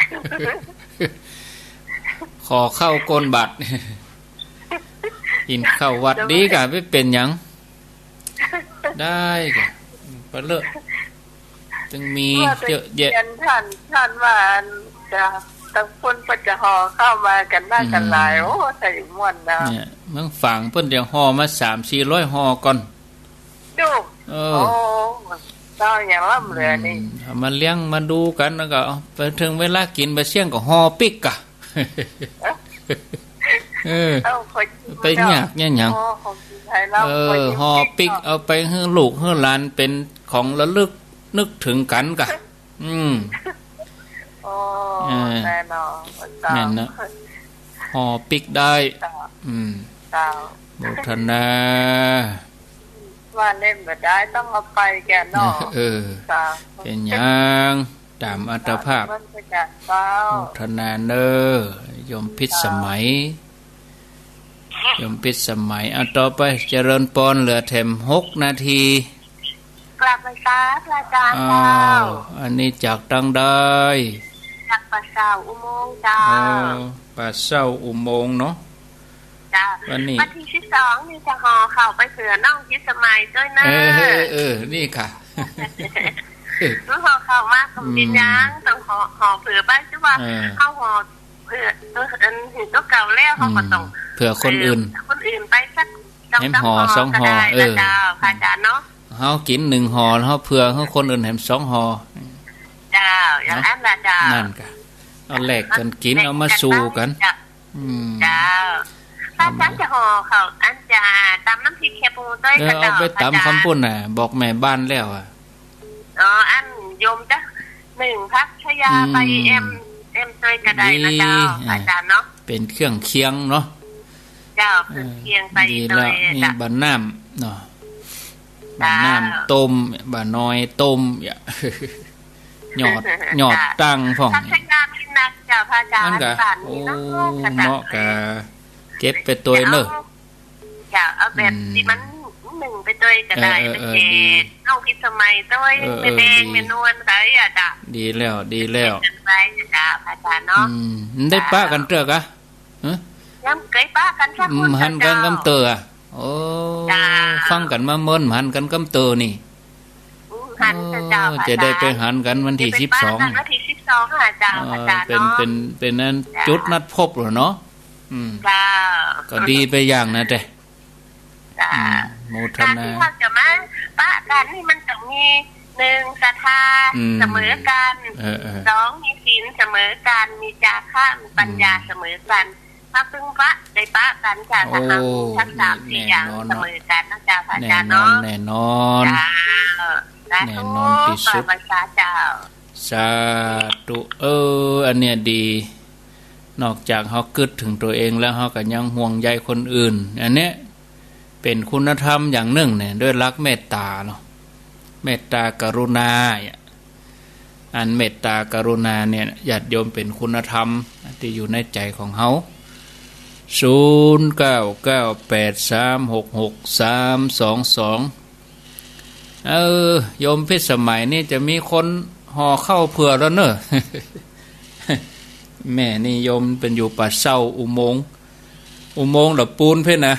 ขอเข้าก้นบาตร กิ๋นข้าววัดดีก่ะ ไม่เป๋นหยัง ได้ก่ะ ไปเลอะ ตึงมีเยอะแยะ เมื่อตะกี้ท่าน ท่านว่าอันจะ ต่างคนก็จะห่อข้าวมากั๋นหน้ากั๋นหลาย อืม โอ้ ใส่ม่วนนะ เนี่ย เมืองฝางเปิ้นจะห่อมาสามสี่ร้อยห่อก่อน ดู เออ โอ้ เจ้าอย่างล้ำเหลือนี่ อืม เอามาเลี้ยงมาดูกั๋น แล้วก็เอาไปเถิงเวลากิ๋นไปเสี้ยงก็ห่อปิ๊กก่ะ เออ เอ้า ไปยากเนี่ยหยัง โอ้ ของกิ๋นไทยเรา เออ ห่อปิ๊ก เอาไปหื้อลูกหื้อหลานเป๋นของระลึกนึกเถิงกั๋นก่ะ อืม โอ้ เออ แน่นอน เจ้า แม่นนะ ห่อปิ๊กได้ เจ้า อืม เจ้า โมทนา ว่าเล่นบ่ได้ ต้องเอาไปแก่เนาะ เออ เจ้า เป๋นหยัง ต๋ามอัตภาพ นมัสก๋านเจ้า โมทนาเน่อ โยมพิสมัย เจ้า โยมพิสมัย อ่ะ ต่อไป เจริญปอน เหลือแถมหกนาที กราบไหว้สาพระอาจารย์ อ้าว เจ้า อันนี้จากตางใด จากป่าเศร้าอุโมงค์เจ้า อ๋อ ป่าเศร้าอุโมงค์เนาะ เจ้า วันนี้ วันตี้สิบสองนี่จะห่อข้าวไปเผื่อน้องพิสมัยตวยเน่อ เออ เออ เออ นี่ค่ะ ห่อข้าวมาก็ อืม เป๋นหยัง ต้องห่อ ห่อเผื่อไป คือว่า เออ เฮาห่อเผื่อ เออ อันหื้อตั๋วเก่าแล้ว เฮาก็ต้อง อืม เผื่อคนอื่น เออ คนอื่นไปสัก สอง แหมห่อ สองห่อ สองห่อก็ได้ เออ นะเจ้า พระอาจารย์เนาะ เฮากิ๋นหนึ่งห่อ เฮาเผื่อหื้อคนอื่นแหมสองห่อ เจ้า อย่างนั้นล่ะเจ้า นั่นกะ เอาแลกกั๋นกิ๋น เอามาสู่กั๋น เจ้า อืม เจ้า พระอาจารย์จะห่อข้าว อันจะต๋ำน้ำพริกแคปูตวย เออ ก็เจ้า เอาไปต๋ำ พระอาจารย์ กำปุ้นน่ะ บอกแม่บ้านแล้วอะ อ๋อ อันโยมจะนึ่งผักชะยา อืม ใบแอม แอมตวยก็ได้นะเจ้า ดี อ่ะ อาจารย์เนาะ เป๋นเครื่องเคียงเนาะ เจ้า เครื่องเคียง เออ ใบ ดีแล้ว ตวย นี่ เจ้า บ่าน้ำเนาะ เจ้า บ่าน้ำต้ม บ่าน้อยต้ม อย่า ยอด ยอด เจ้า ตั้งพ่อง ผักชะยากิ๋นนักเจ้า พระอาจารย์ นั่นกะ บ้านนี้เนาะ โอ้ กะเจ้า เหมาะกะ เก็บไปตวยเน่อ เจ้า เอาแบบ อืม ตี้มันนึ่งไปตวยก็ได้ เออ เออ เออ ไปแจก ดี น้องพิสมัยตวย เออ เออ แม่แดง ดี แม่นวล ใครอะเจ้า ดีแล้ว ดีแล้ว เก็บกั๋นไปเจ้า พระอาจารย์เนาะ อืม ได้ปะกั๋นเตื้อกะ ฮะ ยังเกยปะกั๋นสัก อืม คน หันกั๋น เจ้า กำเตื้ออะ โอ้ เจ้า ฟังกั๋นมาเมิน หันกั๋นกำเตื้อนี่ อืม หันเจ้า โอ้ พระอาจารย์ จะได้ไปหันกั๋นวันตี้ จะไป สิบสอง ปะกั๋นวันตี้สิบสองอะเจ้า เออ พระอาจารย์ เป๋น เนาะ เป๋น เป๋นอัน เจ้า จุดนัดพบเหรอเนาะ อืม เจ้า ก็ดีไปอย่างนะเจ้ เจ้า อืม โมทนา ก๋านตี้เฮาจะมาปะกั๋นนี่มันต้องมี หนึ่ง ศรัทธา อืม เสมอกั๋น เออ เออ สอง มีศีลเสมอกั๋น มีจาคะ มีปัญญา อืม เสมอกั๋น เฮาจึงปะ ได้ปะกั๋นเจ้า โอ้ ถ้าหากมีทั้งสามสี่อย่าง แน่นอนเนาะ เสมอกั๋นนะเจ้า พระอาจารย์เนาะ แน่นอน แน่นอน เจ้า สาธุ แน่นอนตี้สุด กราบไหว้สาเจ้า สาธุ เออ อันเนี้ยดี นอกจากเฮากึ๊ดเถิงตั๋วเองแล้ว เฮาก็ยังห่วงใยคนอื่น อันเนี้ยเป๋นคุณธรรมอย่างนึ่งเนี่ย ด้วยหลักเมตต๋าเนาะ เมตต๋ากรุณาเนี่ย อันเมตต๋ากรุณาเนี่ย ญาติโยมเป๋นคุณธรรมตี้อยู่ในใจ๋ของเฮา ศูนย์ เก้า เก้า แปด สาม หก หก สาม สอง สอง เออ โยมพิสมัยนี่จะมีคนห่อข้าวเผื่อแล้วเน่อ แม่นี่โยมเป๋นอยู่ป่าเศร้าอุโมงค์ อุโมงค์ละปูนเพ่นนะ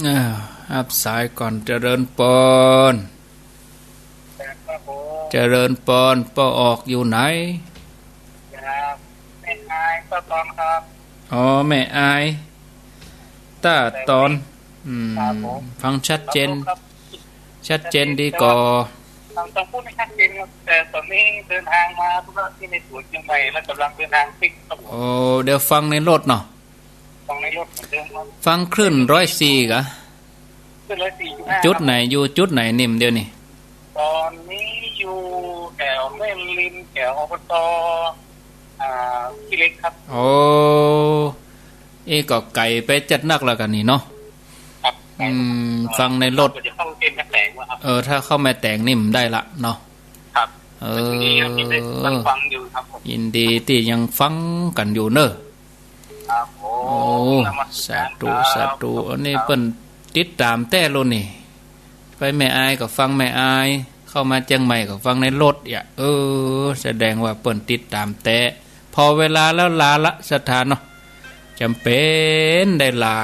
อ้าว ฮับสายก่อน เจริญปอน ครับผม เจริญปอน ป้อออกอยู่ไหน ครับ แม่อาย ป้อตอนครับ อ๋อ แม่อาย ต้าตอน อืม ครับผม ฟังชัดเจน ครับ ชัดเจนดีก่อ ฟัง ฟังพูดไม่ชัดเจนครับ แต่ตอนนี้เดินทางมาธุระที่ในสวนเชียงใหม่ แล้วกำลังเดินทางปิ๊กครับผม โอ้ เดี๋ยวฟังในรถเนาะ ฟังในรถเหมือนเดิมครับ ฟังคลื่นร้อยสี่กะ คลื่นร้อยสี่จุดห้า จุดไหน ครับ อยู่จุดไหนนิ่มเดี๋ยวนี้ ตอนนี้อยู่แถวแม่ริม แถว อบต. อ่า ขี้เหล็กครับ โอ้ เอ๊ะ ก็ไก๋ไปจัดนักแล้วกั๋นนี่เนาะ ครับ อืม ฟังในรถ ก็จะเข้าเส้นแม่แตงแล้วครับ เออ ถ้าเข้าแม่แตงนี่มันได้ละเนาะ ครับ เออ ฟังอยู่ครับผม ยินดีตี้ยังฟังกั๋นอยู่เน่อ ครับผม โอ้ นมัสการ สาธุ ครับ สาธุ อันนี้เปิ้นติดต๋ามแต๊โลนี่ ไปแม่อายก็ฟังแม่อาย เข้ามาเจียงใหม่ก็ฟังในรถ เอ้อ เออ แสดงว่าเปิ้นติดต๋ามแต๊ ผ่อเวลาแล้วลาละ ศรัทธาเนาะ จ๋ำเป๋นได้ลา